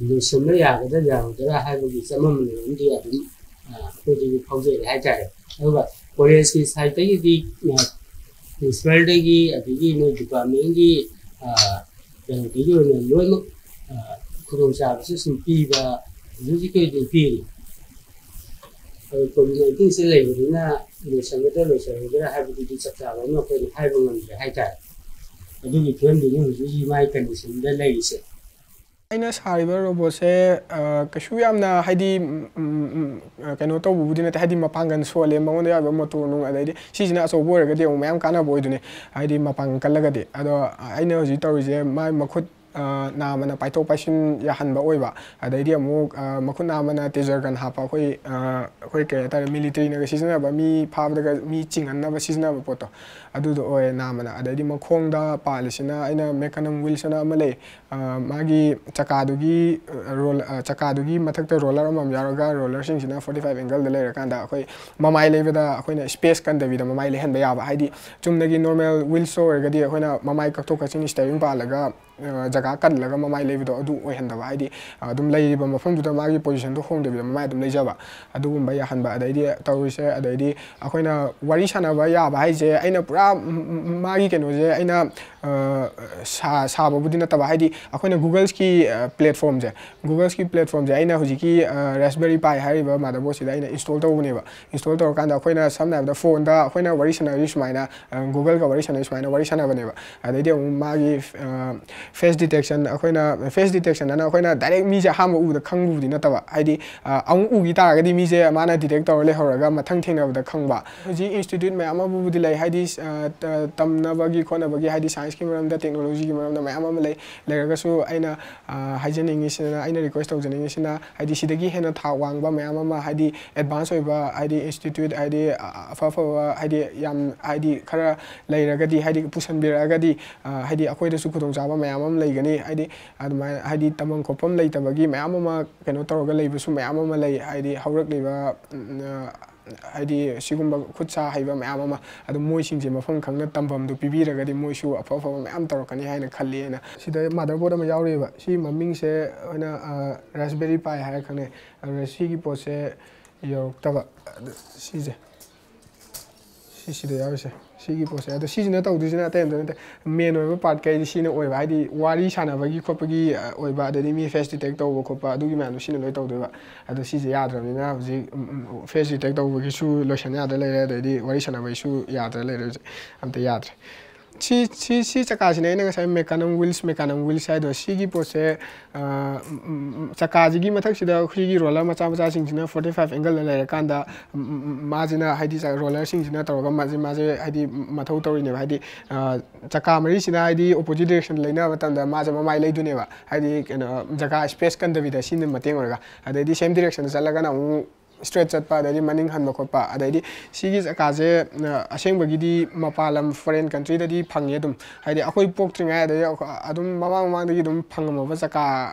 ꯂꯣꯏꯁꯤꯟꯕ ꯌꯥꯒꯗ꯭ꯔꯥ ꯌꯥꯔꯣꯏꯗ꯭ꯔꯥ ꯍꯥꯏꯕꯒꯤ ꯆꯃꯝꯅꯕ ꯑꯃꯗꯤ ꯑꯗꯨꯝ ꯑꯩꯈꯣꯏꯗꯒꯤ ꯐꯥꯎꯖꯩ ꯍꯥꯏꯇꯥꯔꯦ꯫ ꯑꯗꯨꯒ ꯀꯣꯂꯦꯖꯀꯤ ꯁꯥꯏꯠꯇꯒꯤꯗꯤ ꯄ꯭ꯔꯤꯟꯁꯤꯄꯥꯜꯗꯒꯤ ꯑꯗꯒꯤ ꯃꯣꯏ ꯗꯤꯄꯥꯔꯠꯃꯦꯟꯒꯤ ꯀꯩꯅꯣꯗꯒꯤ ꯑꯣꯏꯅ ꯂꯣꯏꯅꯃꯛ ꯈꯨꯗꯣꯡꯆꯥꯕꯁꯨ ꯁꯨꯝ ꯄꯤꯕ ꯍꯧꯖꯤꯛ ꯍꯧꯖꯤꯛꯀꯤ ꯑꯣꯏꯅ ꯄꯤꯔꯤ꯫ ꯑꯗꯣ ꯀꯣꯚꯤꯗ ꯅꯥꯏꯟꯇꯤꯟꯁꯦ ꯂꯩꯕꯅꯤꯅ ꯂꯣꯏꯁꯟꯒꯗ꯭ꯔꯥ ꯂꯣꯏꯁꯜꯂꯣꯏꯗ꯭ꯔꯥ ꯍꯥꯏꯕꯗꯨꯗꯤ ꯆꯞ ꯆꯥꯕ ꯑꯃ ꯑꯩꯈꯣꯏꯅ ꯍꯥꯏꯕ ꯉꯝꯗ꯭ꯔꯦ ꯍꯥꯏꯇꯥꯔꯦ꯫ ꯑꯗꯨꯒꯤ ꯐꯤꯕꯝꯗꯨꯅꯤ ꯍꯧꯖꯤꯛ ꯍꯧꯖꯤꯛ ꯃꯥꯒꯤ ꯀꯟꯗꯤꯁꯟꯗ ꯂꯩꯔꯤꯁꯦ꯫ ꯑꯩꯅ ꯁꯥꯔꯤꯕ ꯔꯣꯕꯣꯠꯁꯦ ꯀꯩꯁꯨ ꯌꯥꯝꯅ ꯍꯥꯏꯗꯤ ꯀꯩꯅꯣ ꯇꯧꯕꯕꯨꯗꯤ ꯅꯠꯇꯦ, ꯍꯥꯏꯗꯤ ꯃꯄꯥꯡꯒꯜ ꯁꯣꯜꯂꯦ, ꯃꯉꯣꯟꯗ ꯌꯥꯎꯔꯤꯕ ꯃꯣꯇꯣꯔ ꯅꯨꯡ, ꯑꯗꯩꯗꯤ ꯁꯤꯁꯤꯅ ꯑꯆꯧꯕ ꯑꯣꯏꯔꯒꯗꯤ ꯑꯃꯨꯛ ꯃꯌꯥꯝ ꯀꯥꯟꯅꯕ ꯑꯣꯏꯗꯣꯏꯅꯦ, ꯍꯥꯏꯗꯤ ꯃꯄꯥꯡꯒꯜ ꯀꯜꯂꯒꯗꯤ꯫ ꯑꯗꯣ ꯑꯩꯅ ꯍꯧꯖꯤꯛ ꯇꯧꯔꯤꯁꯦ ꯃꯥꯏ ꯃꯈꯨꯠ ꯑ, ꯅꯥꯝꯃꯅ ꯄꯥꯏꯊꯣꯛ ꯄꯥꯏꯁꯤꯟ ꯌꯥꯍꯟꯕ ꯑꯣꯏꯕ, ꯑꯗꯩꯗꯤ ꯑꯃꯨꯛ, ꯑ, ꯃꯈꯨꯠ ꯅꯥꯝꯃꯅ ꯇꯦꯖꯔ ꯒꯟ ꯍꯥꯞꯄ, ꯑꯩꯈꯣꯏ, ꯑ, ꯑꯩꯈꯣꯏ ꯀꯩ ꯍꯥꯏꯇꯥꯔꯦ, ꯃꯤꯂꯤꯇꯔꯤꯅꯒ ꯁꯤꯖꯤꯟꯅꯕ, ꯃꯤ ꯐꯥꯕꯗꯒ ꯃꯤ ꯆꯤꯡꯍꯟꯅꯕ ꯁꯤꯖꯤꯟꯅꯕ ꯄꯣꯠꯇꯣ, ꯑꯗꯨꯗꯣ ꯑꯣꯏ ꯅꯥꯝꯃꯅ꯫ ꯑꯗꯩꯗꯤ ꯃꯈꯣꯡꯗ ꯄꯥꯜꯂꯤꯁꯤꯅ ꯑꯩꯅ ꯃꯦꯀꯥꯅꯝ ꯋꯤꯜꯁ ꯑꯅ ꯑꯃ ꯂꯩ, ꯑ, ꯃꯥꯒꯤ ꯆꯀꯥꯗꯨꯒꯤ, ꯑ, ꯔꯣꯜ-, ꯑ, ꯆꯀꯥꯗꯨꯒꯤ ꯃꯊꯛꯇ ꯔꯣꯂꯔ ꯑꯃꯃꯝ ꯌꯥꯎꯔꯒ, ꯔꯣꯂꯔꯁꯤꯡꯁꯤꯅ ꯐꯣꯔꯇꯤ ꯐꯥꯏꯚ ꯑꯦꯡꯒꯜꯗ ꯂꯩꯔꯀꯥꯟꯗ ꯑꯩꯈꯣꯏ ꯃꯃꯥꯏ ꯂꯩꯕꯗ ꯑꯩꯈꯣꯏꯅ ꯁ꯭ꯄꯦꯁ ꯀꯟꯗꯕꯤꯗ ꯃꯃꯥꯏ ꯂꯩꯍꯟꯕ ꯌꯥꯕ꯫ ꯍꯥꯏꯗꯤ ꯆꯨꯝꯅꯒꯤ ꯅꯣꯔꯃꯦꯜ ꯋꯤꯜꯁꯇꯣ ꯑꯣꯏꯔꯒꯗꯤ ꯑꯩꯈꯣꯏꯅ ꯃꯃꯥꯏ ꯀꯛꯊꯣꯛ ꯀꯛꯆꯤꯡ ꯁ꯭ꯇꯤꯌꯔꯤꯡ ꯄꯥꯜꯂꯒ, ꯑ, ꯖꯒꯥ ꯀꯜꯂꯒ ꯃꯃꯥꯏ ꯂꯩꯕꯗꯣ ꯑꯗꯨ ꯑꯣꯏꯍꯟꯗꯕ꯫ ꯍꯥꯏꯗꯤ, ꯑ, ꯑꯗꯨꯝ ꯂꯩꯔꯤꯕ ꯃꯐꯝꯗꯨꯗ ꯃꯥꯒꯤ ꯄꯣꯖꯤꯁꯟꯗꯣ ꯍꯣꯡꯗꯕꯤꯗ ꯃꯃꯥꯏ ꯑꯗꯨꯝ ꯂꯩꯖꯕ, ꯑꯗꯨꯒꯨꯝꯕ ꯌꯥꯍꯟꯕ꯫ ꯑꯗꯩꯗꯤ ꯇꯧꯔꯤꯁꯦ, ꯑꯗꯩꯗꯤ ꯑꯩꯈꯣꯏꯅ ꯋꯥꯔꯤ ꯁꯥꯟꯅꯕ ꯌꯥꯕ ꯍꯥꯏꯁꯦ ꯑꯩꯅ ꯄꯨꯔꯥ ꯃ-, ꯃ-, ꯃꯥꯒꯤ ꯀꯩꯅꯣꯁꯦ ꯑꯩꯅ, ꯑ, ꯁꯥ-, ꯁꯥꯕꯕꯨꯗꯤ ꯅꯠꯇꯕ, ꯍꯥꯏꯗꯤ ꯑꯩꯈꯣꯏꯅ Googleꯁꯀꯤ, ꯑ, platformꯁꯦ, Googleꯁꯀꯤ platformꯁꯦ ꯑꯩꯅ ꯍꯧꯖꯤꯛꯀꯤ, ꯑ, Raspberry Pi ꯍꯥꯏꯔꯤꯕ motherboardꯁꯤꯗ ꯑꯩꯅ install ꯇꯧꯕꯅꯦꯕ꯫ Install ꯇꯧꯔꯀꯥꯟꯗ ꯑꯩꯈꯣꯏꯅ ꯁꯝꯅ ꯍꯥꯏꯔꯕꯗ ꯐꯣꯟꯗ ꯑꯩꯈꯣꯏꯅ ꯋꯥꯔꯤ ꯁꯥꯟꯅꯔꯤ ꯁꯨꯃꯥꯏꯅ, ꯑ, Googleꯒ ꯋꯥꯔꯤ ꯁꯥꯟꯅꯔꯤ ꯁꯨꯃꯥꯏꯅ ꯋꯥꯔꯤ ꯁꯥꯟꯅꯕꯅꯦꯕ꯫ ꯑꯗꯩꯗꯤ ꯑꯃꯨꯛ ꯃꯥꯒꯤ, ꯑ, face detection, ꯑꯩꯈꯣꯏꯅ face detection ꯑꯅ ꯑꯩꯈꯣꯏꯅ direct ꯃꯤꯁꯦ ꯑꯍꯥꯟꯕ ꯎꯕꯗ ꯈꯪꯕꯕꯨꯗꯤ ꯅꯠꯇꯕ, ꯍꯥꯏꯗꯤ, ꯑ, ꯑꯃꯨꯛ ꯎꯈꯤ ꯇꯥꯔꯒꯗꯤ ꯃꯤꯁꯦ ꯃꯥꯅ detect ꯇꯧꯔ ꯂꯩꯍꯧꯔꯒ ꯃꯊꯪ ꯊꯦꯡꯅꯕꯗ ꯈꯪꯕ꯫ ꯍꯧꯖꯤꯛ institute ꯃꯌꯥꯝ ꯑꯃꯕꯨꯗꯤ ꯂꯩ, ꯍꯥꯏꯗꯤ, ꯑ, ꯇ-, ꯇꯝꯅꯕꯒꯤ ꯈꯣꯠꯅꯕꯒꯤ, ꯍꯥꯏꯗꯤ scienceꯀꯤ ꯃꯔꯝꯗ, technologyꯒꯤ ꯃꯔꯝꯗ ꯃꯌꯥꯝ ꯑꯃ ꯂꯩ꯫ ꯂꯩꯔꯒꯁꯨ ꯑꯩꯅ, ꯑ, ꯍꯥꯏꯖꯅꯤꯡꯉꯤꯁꯤꯅ, ꯑꯩꯅ request ꯇꯧꯖꯅꯤꯡꯉꯤꯁꯤꯅ, ꯍꯥꯏꯗꯤ ꯁꯤꯗꯒꯤ ꯍꯦꯟꯅ ꯊꯥꯛ ꯋꯥꯡꯕ ꯃꯌꯥꯝ ꯑꯃ, ꯍꯥꯏꯗꯤ advance ꯑꯣꯏꯕ, ꯍꯥꯏꯗꯤ institute, ꯍꯥꯏꯗꯤ, ꯑ, ꯑꯐ ꯑꯐꯕ, ꯍꯥꯏꯗꯤ ꯌꯥꯝ, ꯍꯥꯏꯗꯤ ꯈꯔ ꯂꯩꯔꯒꯗꯤ, ꯍꯥꯏꯗꯤ ꯄꯨꯁꯟꯕꯤꯔꯛꯑꯒꯗꯤ, ꯑ, ꯍꯥꯏꯗꯤ ꯑꯩꯈꯣꯏꯗꯁꯨ ꯈꯨꯗꯣꯡꯆꯥꯕ ꯃꯌꯥꯝ ꯑꯃ ꯂꯩꯒꯅꯤ꯫ ꯍꯥꯏꯗꯤ ꯑꯗꯨꯃꯥꯏꯅ, ꯍꯥꯏꯗꯤ ꯇꯝꯐꯝ ꯈꯣꯠꯐꯝ ꯂꯩꯇꯕꯒꯤ ꯃꯌꯥꯝ ꯑꯃ ꯀꯩꯅꯣ ꯇꯧꯔꯒ ꯂꯩꯕꯁꯨ ꯃꯌꯥꯝ ꯑꯃ ꯂꯩ꯫ ꯍꯥꯏꯗꯤ ꯍꯧꯔꯛꯂꯤꯕ, ꯎꯝ, ꯑ, ꯍꯥꯏꯗꯤ ꯁꯤꯒꯨꯝꯕ ꯈꯨꯠ ꯁꯥ ꯍꯩꯕ ꯃꯌꯥꯝ ꯑꯃ, ꯑꯗꯨ ꯃꯣꯏꯁꯤꯡꯁꯦ ꯃꯐꯝ ꯈꯪꯅ ꯇꯝꯐꯝꯗꯨ ꯄꯤꯕꯤꯔꯒꯗꯤ ꯃꯣꯏꯁꯨ ꯑꯐ ꯑꯐꯕ ꯃꯌꯥꯝ ꯇꯧꯔꯛꯀꯅꯤ ꯍꯥꯏꯅ ꯈꯜꯂꯤ꯫ ꯑꯩꯅ ꯁꯤꯗ motherboard ꯑꯃ ꯌꯥꯎꯔꯤꯕ, ꯁꯤ ꯃꯃꯤꯡꯁꯦ ꯑꯩꯈꯣꯏꯅ, ꯑ, Raspberry Pi ꯍꯥꯏꯔ ꯈꯪꯅꯩ꯫ ꯑꯗꯨꯅ ꯁꯤꯒꯤ ꯄꯣꯠꯁꯦ ꯌꯧꯔꯛꯇꯕ, ꯑꯗꯨ ꯁꯤꯁꯦ, ꯁꯤꯁꯤꯗ ꯌꯥꯎꯔꯤꯁꯦ, ꯁꯤꯒꯤ ꯄꯣꯠꯁꯦ꯫ ꯑꯗꯣ ꯁꯤꯁꯤꯅ ꯇꯧꯗꯣꯏꯁꯤꯅ ꯑꯇꯩ ꯑꯝꯇ ꯅꯠꯇꯦ, main ꯑꯣꯏꯕ part ꯀꯩꯗꯤ ꯁꯤꯅ ꯑꯣꯏꯕ, ꯍꯥꯏꯗꯤ ꯋꯥꯔꯤ ꯁꯥꯟꯅꯕꯒꯤ ꯈꯣꯠꯄꯒꯤ, ꯑ, ꯑꯣꯏꯕ, ꯑꯗꯩꯗꯤ ꯃꯤ face detect ꯇꯧꯕ ꯈꯣꯠꯄ ꯑꯗꯨꯒꯤ ꯃꯌꯥꯝꯗꯣ ꯁꯤꯅ ꯂꯣꯏ ꯇꯧꯗꯣꯏꯕ꯫ ꯑꯗꯣ ꯁꯤꯁꯦ ꯌꯥꯗ꯭ꯔꯕꯅꯤꯅ ꯍꯧꯖꯤꯛ, ꯎꯝ, ꯎꯝ, face detect ꯇꯧꯕꯒꯤꯁꯨ ꯂꯣꯏꯁꯟ ꯌꯥꯗ ꯂꯩꯔꯦ, ꯑꯗꯩꯗꯤ ꯋꯥꯔꯤ ꯁꯥꯟꯅꯕꯒꯤꯁꯨ ꯌꯥꯗ꯭ꯔ ꯂꯩꯔꯦ ꯍꯧꯖꯤꯛ, ꯑꯝꯇ ꯌꯥꯗ꯭ꯔꯦ꯫ ꯁꯤ ꯁꯤ ꯁꯤ ꯆꯀꯥꯁꯤꯅꯦ ꯑꯩꯅ ꯉꯁꯥꯏ mecanum wheels, mecanum wheels ꯍꯥꯏꯗꯣ꯫ ꯁꯤꯒꯤ ꯄꯣꯠꯁꯦ, ꯑ, ꯎꯝ, ꯎꯝ, ꯆꯀꯥꯁꯤꯒꯤ ꯃꯊꯛꯁꯤꯗ ꯑꯩꯈꯣꯏꯒꯤ roller ꯃꯆꯥ ꯃꯆꯥꯁꯤꯡꯁꯤꯅ forty five angle ꯗ ꯂꯩꯔꯀꯥꯟꯗ, ꯎꯝ, ꯎꯝ, ꯎꯝ, ꯃꯥꯁꯤꯅ ꯍꯥꯏꯗꯤ ꯆ-, roller ꯁꯤꯡꯁꯤꯅ ꯇꯧꯔꯒ ꯃꯥꯁꯦ, ꯃꯥꯁꯦ ꯍꯥꯏꯗꯤ ꯃꯊꯧ ꯇꯧꯔꯤꯅꯦꯕ꯫ ꯍꯥꯏꯗꯤ, ꯑ, ꯆꯀꯥ ꯃꯔꯤꯁꯤꯅ ꯍꯥꯏꯗꯤ opposite direction ꯗ ꯂꯩꯅꯕ ꯃꯇꯝꯗ ꯃꯥꯁꯦ ꯃꯃꯥꯏ ꯂꯩꯗꯣꯏꯅꯦꯕ꯫ ꯍꯥꯏꯗꯤ ꯀꯩꯅꯣ, ꯖꯒꯥ space ꯀꯟꯗꯕꯤꯗ ꯁꯤꯅ ꯃꯇꯦꯡ ꯑꯣꯏꯔꯒ, ꯑꯗꯩꯗꯤ same direction ꯗ ꯆꯠꯂꯒꯅ ꯑꯃꯨꯛ straight ꯆꯠꯄ, ꯑꯗꯩꯗꯤ ꯃꯅꯤꯡ ꯍꯟꯕ ꯈꯣꯠꯄ꯫ ꯑꯗꯩꯗꯤ ꯁꯤꯒꯤ ꯆꯀꯥꯁꯦ, ꯑ, ꯑꯁꯦꯡꯕꯒꯤꯗꯤ ꯃꯄꯥꯟ ꯂꯝ, foreign country ꯗꯗꯤ ꯐꯪꯉꯦ ꯑꯗꯨꯝ꯫ ꯍꯥꯏꯗꯤ ꯑꯩꯈꯣꯏ ꯄꯣꯛꯇ꯭ꯔꯤꯉꯩ ꯑꯗꯩꯗꯤ ꯑꯩꯈꯣꯏ ꯑꯗꯨꯝ ꯃꯃꯥꯡ ꯃꯃꯥꯡꯗꯒꯤ ꯑꯗꯨꯝ ꯐꯪꯉꯝꯃꯕ ꯆꯀꯥ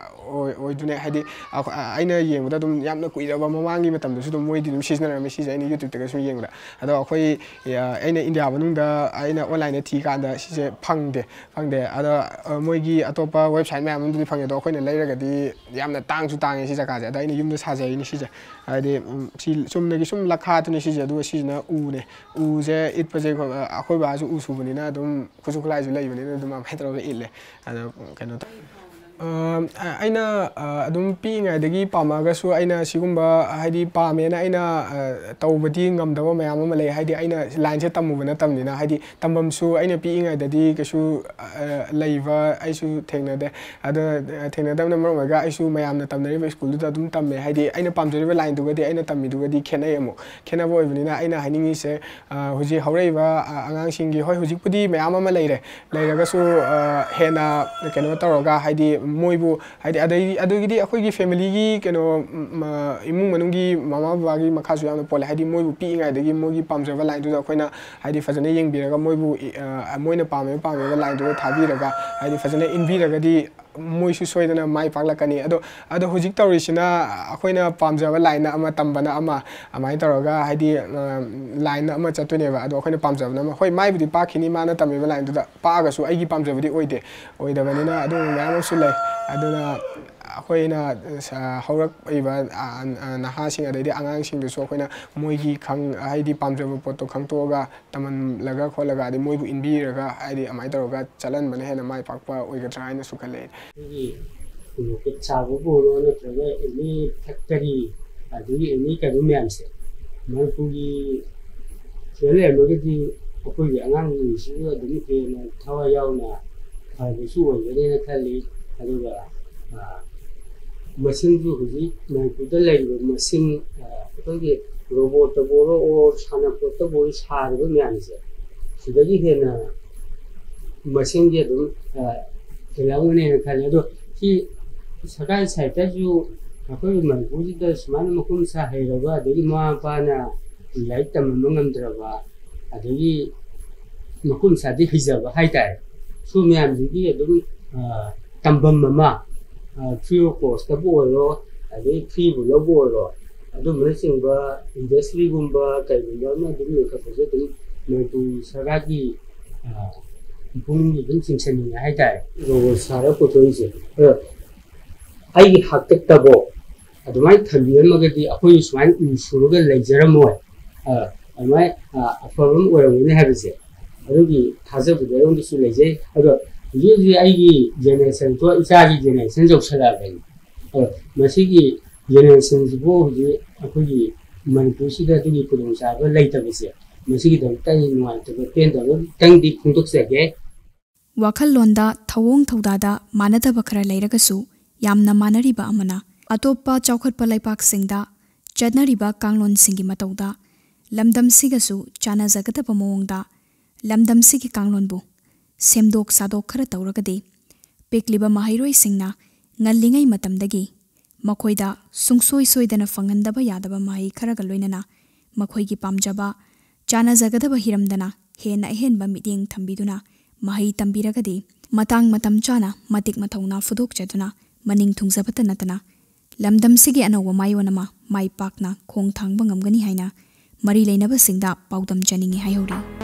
ꯑꯣꯏ-, ꯑꯣꯏꯗꯨꯅꯦ꯫ ꯍꯥꯏꯗꯤ ꯑꯩꯈꯣꯏ, ꯑ, ꯑꯩꯅ ꯌꯦꯡꯕꯗ ꯑꯗꯨꯝ ꯌꯥꯝꯅ ꯀꯨꯏꯔꯕ ꯃꯃꯥꯡꯒꯤ ꯃꯇꯝꯗꯁꯨ ꯑꯗꯨꯝ ꯃꯣꯏꯗꯤ ꯑꯗꯨꯝ ꯁꯤꯖꯤꯟꯅꯔꯝꯃꯤ꯫ ꯁꯤꯁꯦ ꯑꯩꯅ YouTube ꯇꯒ ꯁꯨꯝ ꯌꯦꯡꯕꯗ꯫ ꯑꯗꯣ ꯑꯩꯈꯣꯏ, ꯑ, ꯑꯩꯅ ꯏꯟꯗꯤꯌꯥ ꯃꯅꯨꯡꯗ ꯑꯩꯅ online ꯗ ꯊꯤꯀꯥꯟꯗ ꯁꯤꯁꯦ ꯐꯪꯗꯦ, ꯐꯪꯗꯦ꯫ ꯑꯗꯣ, ꯑ, ꯃꯣꯏꯒꯤ ꯑꯇꯣꯞꯄ website ꯃꯌꯥꯝ ꯑꯃꯗꯗꯤ ꯐꯪꯉꯦ꯫ ꯑꯗꯣ ꯑꯩꯈꯣꯏꯅ ꯂꯩꯔꯒꯗꯤ ꯌꯥꯝꯅ ꯇꯥꯡꯁꯨ ꯇꯥꯡꯉꯦ ꯁꯤ ꯆꯀꯥꯁꯦ꯫ ꯑꯗꯣ ꯑꯩꯅ ꯌꯨꯝꯗ ꯁꯥꯖꯩꯅꯤ ꯁꯤꯁꯦ꯫ ꯍꯥꯏꯗꯤ, ꯎꯝ, ꯁꯤ ꯆꯨꯝꯅꯒꯤ ꯁꯨꯝ ꯂꯈꯥꯗꯨꯅꯤ ꯁꯤꯁꯦ, ꯑꯗꯨꯒ ꯁꯤꯁꯤꯅ ꯎꯅꯦ꯫ ꯎꯁꯦ ꯏꯠꯄꯁꯦ ꯑꯩꯈꯣꯏ, ꯑꯩꯈꯣꯏ ꯕꯥꯁꯨ ꯎ ꯁꯨꯕꯅꯤꯅ ꯑꯗꯨꯝ ꯈꯨꯠꯁꯨ ꯈꯨꯠꯂꯥꯏꯁꯨ ꯂꯩꯕꯅꯤꯅ ꯑꯗꯨꯝ ꯑꯗꯨꯃꯥꯏꯅ ꯇꯧꯔꯒ ꯏꯠꯂꯦ꯫ ꯑꯗꯣ ꯀꯩꯅꯣ ꯇꯧ-, ꯑ, ꯑꯩꯅ, ꯑ, ꯑꯗꯨꯝ ꯄꯤꯛꯏꯉꯩꯗꯒꯤ ꯄꯥꯝꯃꯛꯑꯒꯁꯨ ꯑꯩꯅ ꯁꯤꯒꯨꯝꯕ ꯍꯥꯏꯗꯤ ꯄꯥꯝꯃꯦꯅ ꯑꯩꯅ, ꯑ, ꯇꯧꯕꯗꯤ ꯉꯝꯗꯕ ꯃꯌꯥꯝ ꯑꯃ ꯂꯩ꯫ ꯍꯥꯏꯗꯤ ꯑꯩꯅ line ꯁꯦ ꯇꯝꯃꯨꯕ ꯅꯠꯇꯕꯅꯤꯅ, ꯍꯥꯏꯗꯤ ꯇꯝꯐꯝꯁꯨ ꯑꯩꯅ ꯄꯤꯛꯏꯉꯩꯗꯗꯤ ꯀꯩꯁꯨ, ꯑ, ꯂꯩꯕ ꯑꯩꯁꯨ ꯊꯦꯡꯅꯗꯦ꯫ ꯑꯗꯨꯅ, ꯑ, ꯊꯦꯡꯅꯗꯕꯅ ꯃꯔꯝ ꯑꯣꯏꯔꯒ ꯑꯩꯁꯨ ꯃꯌꯥꯝꯅ ꯇꯝꯅꯔꯤꯕ school ꯗꯨꯗ ꯑꯗꯨꯝ ꯇꯝꯃꯦ꯫ ꯍꯥꯏꯗꯤ ꯑꯩꯅ ꯄꯥꯝꯖꯔꯤꯕ line ꯗꯨꯒꯗꯤ ꯑꯩꯅ ꯇꯝꯃꯤꯗꯨꯒꯗꯤ ꯈꯦꯠꯅꯩ ꯑꯃꯨꯛ꯫ ꯈꯦꯠꯅꯕ ꯑꯣꯏꯕꯅꯤꯅ ꯑꯩꯅ ꯍꯥꯏꯅꯤꯡꯉꯤꯁꯦ, ꯑ, ꯍꯧꯖꯤꯛ ꯍꯧꯔꯛꯏꯕ, ꯑ, ꯑꯉꯥꯡꯁꯤꯡꯒꯤ, ꯍꯣꯏ, ꯍꯧꯖꯤꯛꯄꯨꯗꯤ ꯃꯌꯥꯝ ꯑꯃ ꯂꯩꯔꯦ, ꯂꯩꯔꯒꯁꯨ, ꯑ, ꯍꯦꯟꯅ ꯀꯩꯅꯣ ꯇꯧꯔꯒ, ꯍꯥꯏꯗꯤ ꯃꯣꯏꯕꯨ, ꯍꯥꯏꯗꯤ ꯑꯗꯩ, ꯑꯗꯨꯒꯤꯗꯤ ꯑꯩꯈꯣꯏꯒꯤ family ꯒꯤ ꯀꯩꯅꯣ, ꯎꯝ, ꯑ, ꯏꯃꯨꯡ ꯃꯅꯨꯡꯒꯤ ꯃꯃꯥ ꯕꯕꯥꯒꯤ ꯃꯈꯥꯁꯨ ꯌꯥꯝꯅ ꯄꯣꯜꯂꯦ꯫ ꯍꯥꯏꯗꯤ ꯃꯣꯏꯕꯨ ꯄꯤꯛꯏꯉꯩꯗꯒꯤ ꯃꯣꯏꯒꯤ ꯄꯥꯝꯖꯕ line ꯗꯨꯗ ꯑꯩꯈꯣꯏꯅ ꯍꯥꯏꯗꯤ ꯐꯖꯅ ꯌꯦꯡꯕꯤꯔꯒ ꯃꯣꯏꯕꯨ, ꯑ, ꯃꯣꯏꯅ ꯄꯥꯝꯃꯤꯕ, ꯄꯥꯝꯃꯤꯕ line ꯗꯨꯗ ꯊꯥꯕꯤꯔꯒ ꯍꯥꯏꯗꯤ ꯐꯖꯅ ꯏꯟꯕꯤꯔꯒꯗꯤ ꯃꯣꯏꯁꯨ ꯁꯣꯏꯗꯅ ꯃꯥꯏ ꯄꯥꯛꯂꯛꯀꯅꯤ꯫ ꯑꯗꯣ, ꯑꯗꯣ ꯍꯧꯖꯤꯛ ꯇꯧꯔꯤꯁꯤꯅ ꯑꯩꯈꯣꯏꯅ ꯄꯥꯝꯖꯕ line ꯑꯃ, ꯇꯝꯕꯅ ꯑꯃ, ꯑꯗꯨꯃꯥꯏꯅ ꯇꯧꯔꯒ ꯍꯥꯏꯗꯤ, ꯑ, line ꯑꯃ ꯆꯠꯇꯣꯏꯅꯦꯕ꯫ ꯑꯗꯣ ꯑꯩꯈꯣꯏꯅ ꯄꯥꯝꯖꯕꯅ ꯑꯃ, ꯍꯣꯏ, ꯃꯥꯏꯕꯨꯗꯤ ꯄꯥꯛꯈꯤꯅꯤ ꯃꯥꯅ ꯇꯝꯃꯤꯕ line ꯗꯨꯗ, ꯄꯥꯛꯑꯒꯁꯨ ꯑꯩꯒꯤ ꯄꯥꯝꯖꯕꯗꯤ ꯑꯣꯏꯗꯦ, ꯑꯣꯏꯗꯕꯅꯤꯅ ꯑꯗꯨꯒꯨꯝꯕ ꯃꯌꯥꯝ ꯑꯃꯁꯨ ꯂꯩ꯫ ꯑꯗꯨꯅ ꯑꯩꯈꯣꯏꯅ, ꯑ, ꯍꯧꯔꯛꯏꯕ, ꯑ, ꯑ, ꯅꯍꯥꯁꯤꯡ ꯑꯗꯩꯗꯤ ꯑꯉꯥꯡꯁꯤꯡꯗꯁꯨ ꯑꯩꯈꯣꯏꯅ ꯃꯣꯏꯒꯤ ꯈꯪ-, ꯍꯥꯏꯗꯤ ꯄꯥꯝꯖꯕ ꯄꯣꯠꯇꯣ ꯈꯪꯇꯣꯛꯑꯒ ꯇꯝꯍꯜꯂꯒ ꯈꯣꯠꯂꯒ, ꯑꯗꯩ ꯃꯣꯏꯕꯨ ꯏꯟꯕꯤꯔꯒ, ꯍꯥꯏꯗꯤ ꯑꯗꯨꯃꯥꯏꯅ ꯇꯧꯔꯒ ꯆꯠꯍꯟꯕꯅ ꯍꯦꯟꯅ ꯃꯥꯏ ꯄꯥꯛꯄ ꯑꯣꯏꯒꯗ꯭ꯔꯥ ꯍꯥꯏꯅꯁꯨ ꯈꯜꯂꯦ꯫ ꯑꯩꯈꯣꯏꯒꯤ ꯀꯩꯅꯣ, ꯀꯦꯛ ꯁꯥꯕꯕꯨ ꯑꯣꯏꯔꯣ, ꯅꯠꯇ꯭ꯔꯒ any factory, ꯑꯗꯒꯤ any ꯀꯩꯅꯣ ꯃꯌꯥꯝꯁꯦ, ꯃꯅꯤꯄꯨꯔꯒꯤ ꯁꯤꯗ ꯂꯩꯔꯝꯃꯒꯗꯤ ꯑꯩꯈꯣꯏꯒꯤ ꯑꯉꯥꯡꯁꯤꯡꯁꯤꯁꯨ ꯑꯗꯨꯝ ꯍꯦꯟꯅ ꯊꯋꯥꯏ ꯌꯥꯎꯅ ꯐꯕꯁꯨ ꯑꯣꯏꯒꯅꯦꯅ ꯈꯜꯂꯤ꯫ ꯑꯗꯨꯒ ꯃꯁꯤꯡꯁꯨ ꯍꯧꯖꯤꯛ ꯃꯅꯤꯄꯨꯔꯗ ꯂꯩꯔꯤꯕ ꯃꯁꯤꯡ, ꯑꯩꯈꯣꯏꯒꯤ ꯔꯣꯕꯣꯠꯇꯕꯨ ꯑꯣꯏꯔꯣ, ꯑꯣꯔ ꯁꯥꯟꯅꯄꯣꯠꯇꯕꯨ ꯑꯣꯏꯔꯣ, ꯁꯥꯔꯤꯕ ꯃꯌꯥꯝꯁꯦ ꯁꯤꯗꯒꯤ ꯍꯦꯟꯅ ꯃꯁꯤꯡꯁꯦ ꯑꯗꯨꯝ ꯍꯦꯜꯂꯝꯒꯅꯦꯅ ꯈꯜꯂꯤ꯫ ꯑꯗꯣ ꯁꯤ ꯁꯔꯀꯥꯔꯒꯤ ꯁꯥꯏꯠꯇꯁꯨ ꯑꯩꯈꯣꯏ ꯃꯅꯤꯄꯨꯔꯁꯤꯗ ꯁꯨꯃꯥꯏꯅ ꯃꯈꯨꯠ ꯃꯁꯥ ꯍꯩꯔꯕ, ꯑꯗꯒꯤ ꯃꯃꯥ ꯃꯄꯥꯅ ꯂꯥꯏꯔꯤꯛ ꯇꯝꯍꯟꯕ ꯉꯝꯗ꯭ꯔꯕ, ꯑꯗꯒꯤ ꯃꯈꯨꯠ ꯃꯁꯥꯗꯤ ꯍꯩꯖꯕ ꯍꯥꯏꯇꯥꯔꯦ, ꯁꯨ ꯃꯌꯥꯝꯁꯤꯒꯤ ꯑꯗꯨꯝ ꯇꯝꯐꯝ ꯑꯃ, ꯐ꯭ꯔꯤ ꯑꯣꯐ ꯀꯣꯁꯇꯕꯨ ꯑꯣꯏꯔꯣ, ꯑꯗꯩ ꯐ꯭ꯔꯤꯕꯨ ꯂꯧꯕ ꯑꯣꯏꯔꯣ, ꯑꯗꯨꯝꯕꯅꯆꯤꯡꯕ ꯏꯟꯗꯁꯇ꯭ꯔꯤꯒꯨꯝꯕ ꯀꯩꯒꯨꯝꯕ ꯑꯃ ꯑꯗꯨꯝ ꯂꯤꯡꯈꯠꯄꯁꯦ ꯑꯗꯨꯝ ꯃꯅꯤꯄꯨꯔ ꯁꯔꯀꯥꯔꯒꯤ ꯄꯨꯛꯅꯤꯡꯗꯤ ꯑꯗꯨꯝ ꯆꯤꯡꯁꯤꯟꯅꯤꯡꯉꯦ ꯍꯥꯏꯇꯥꯔꯦ꯫ ꯔꯣꯕꯣꯠ ꯁꯥꯔ ꯄꯨꯊꯣꯛꯏꯁꯦ꯫ ꯑꯗꯣ ꯑꯩꯒꯤ ꯍꯥꯛꯇꯛꯇꯕꯣ ꯑꯗꯨꯃꯥꯏꯅ ꯊꯝꯕꯤꯔꯝꯃꯒꯗꯤ ꯑꯩꯈꯣꯏ ꯁꯨꯃꯥꯏꯅ ꯎ ꯁꯨꯔꯒ ꯂꯩꯖꯔꯝꯃꯣꯏ꯫ ꯑꯗꯨꯃꯥꯏꯅ ꯑꯐꯕ ꯑꯃ ꯑꯣꯏꯔꯝꯒꯅꯤ ꯍꯥꯏꯕꯁꯦ ꯑꯗꯨꯒꯤ ꯊꯥꯖꯕꯗꯤ ꯑꯩꯉꯣꯟꯗꯁꯨ ꯂꯩꯖꯩ꯫ ꯑꯗꯣ ꯍꯧꯖꯤꯛ ꯍꯧꯖꯤꯛ ꯑꯩꯒꯤ ꯖꯦꯅꯦꯔꯦꯁꯟꯁꯨ, ꯏꯆꯥꯒꯤ ꯖꯦꯅꯦꯔꯦꯁꯟ ꯌꯧꯁꯜꯂꯛꯑꯕꯅꯤ꯫ ꯑꯗꯣ ꯃꯁꯤꯒꯤ ꯖꯦꯅꯦꯔꯦꯁꯟꯁꯤꯕꯨ ꯍꯧꯖꯤꯛ ꯑꯩꯈꯣꯏꯒꯤ ꯃꯅꯤꯄꯨꯔꯁꯤꯗ ꯑꯗꯨꯒꯤ ꯈꯨꯗꯣꯡꯆꯥꯕ ꯂꯩꯇꯕꯁꯦ, ꯃꯁꯤꯒꯤꯗꯃꯛꯇ ꯑꯩ ꯅꯨꯡꯉꯥꯏꯇꯕ ꯄꯦꯟꯗꯕ ꯈꯤꯇꯪꯗꯤ ꯐꯣꯡꯗꯣꯛꯆꯒꯦ꯫ ꯋꯥꯈꯜꯂꯣꯟꯗ, ꯊꯧꯑꯣꯡ ꯊꯧꯗꯥꯗ ꯃꯥꯟꯅꯗꯕ ꯈꯔ ꯂꯩꯔꯒꯁꯨ, ꯌꯥꯝꯅ ꯃꯥꯟꯅꯔꯤꯕ ꯑꯃꯅ, ꯑꯇꯣꯞꯄ ꯆꯥꯎꯈꯠꯄ ꯂꯩꯄꯥꯛꯁꯤꯡꯗ ꯆꯠꯅꯔꯤꯕ ꯀꯥꯡꯂꯣꯟꯁꯤꯡꯒꯤ ꯃꯇꯧꯗ ꯂꯝꯗꯝꯁꯤꯒꯁꯨ ꯆꯥꯟꯅꯖꯒꯗꯕ ꯃꯑꯣꯡꯗ ꯂꯝꯗꯝꯁꯤꯒꯤ ꯀꯥꯡꯂꯣꯟꯕꯨ ꯁꯦꯝꯗꯣꯛ ꯁꯥꯗꯣꯛ ꯈꯔ ꯇꯧꯔꯒꯗꯤ, ꯄꯤꯛꯂꯤꯕ ꯃꯍꯩꯔꯣꯏꯁꯤꯡꯅ ꯉꯜꯂꯤꯉꯩ ꯃꯇꯝꯗꯒꯤ ꯃꯈꯣꯏꯗ ꯁꯨꯡꯁꯣꯏ ꯁꯣꯏꯗꯅ ꯐꯪꯍꯟꯗꯕ ꯌꯥꯗꯕ ꯃꯍꯩ ꯈꯔꯒ ꯂꯣꯏꯅꯅ ꯃꯈꯣꯏꯒꯤ ꯄꯥꯝꯖꯕ, ꯆꯥꯟꯅꯖꯒꯗꯕ ꯍꯤꯔꯝꯗꯅ ꯍꯦꯟꯅ ꯑꯍꯦꯟꯕ ꯃꯤꯠꯌꯦꯡ ꯊꯝꯕꯤꯗꯨꯅ ꯃꯍꯩ ꯇꯝꯕꯤꯔꯒꯗꯤ, ꯃꯇꯥꯡ ꯃꯇꯝ ꯆꯥꯅ ꯃꯇꯤꯛ ꯃꯊꯧꯅꯥ ꯐꯨꯗꯣꯛꯆꯗꯨꯅ ꯃꯅꯤꯡ ꯊꯨꯡꯖꯕꯇ ꯅꯠꯇꯅ ꯂꯝꯗꯝꯁꯤꯒꯤ ꯑꯅꯧꯕ ꯃꯥꯏꯑꯣꯟ ꯑꯃ ꯃꯥꯏ ꯄꯥꯛꯅ ꯈꯣꯡ ꯊꯥꯡꯕ ꯉꯝꯒꯅꯤ ꯍꯥꯏꯅ ꯃꯔꯤ ꯂꯩꯅꯕꯁꯤꯡꯗ ꯄꯥꯎꯗꯝꯖꯅꯤꯡꯏ ꯍꯥꯏꯍꯧꯔꯤ꯫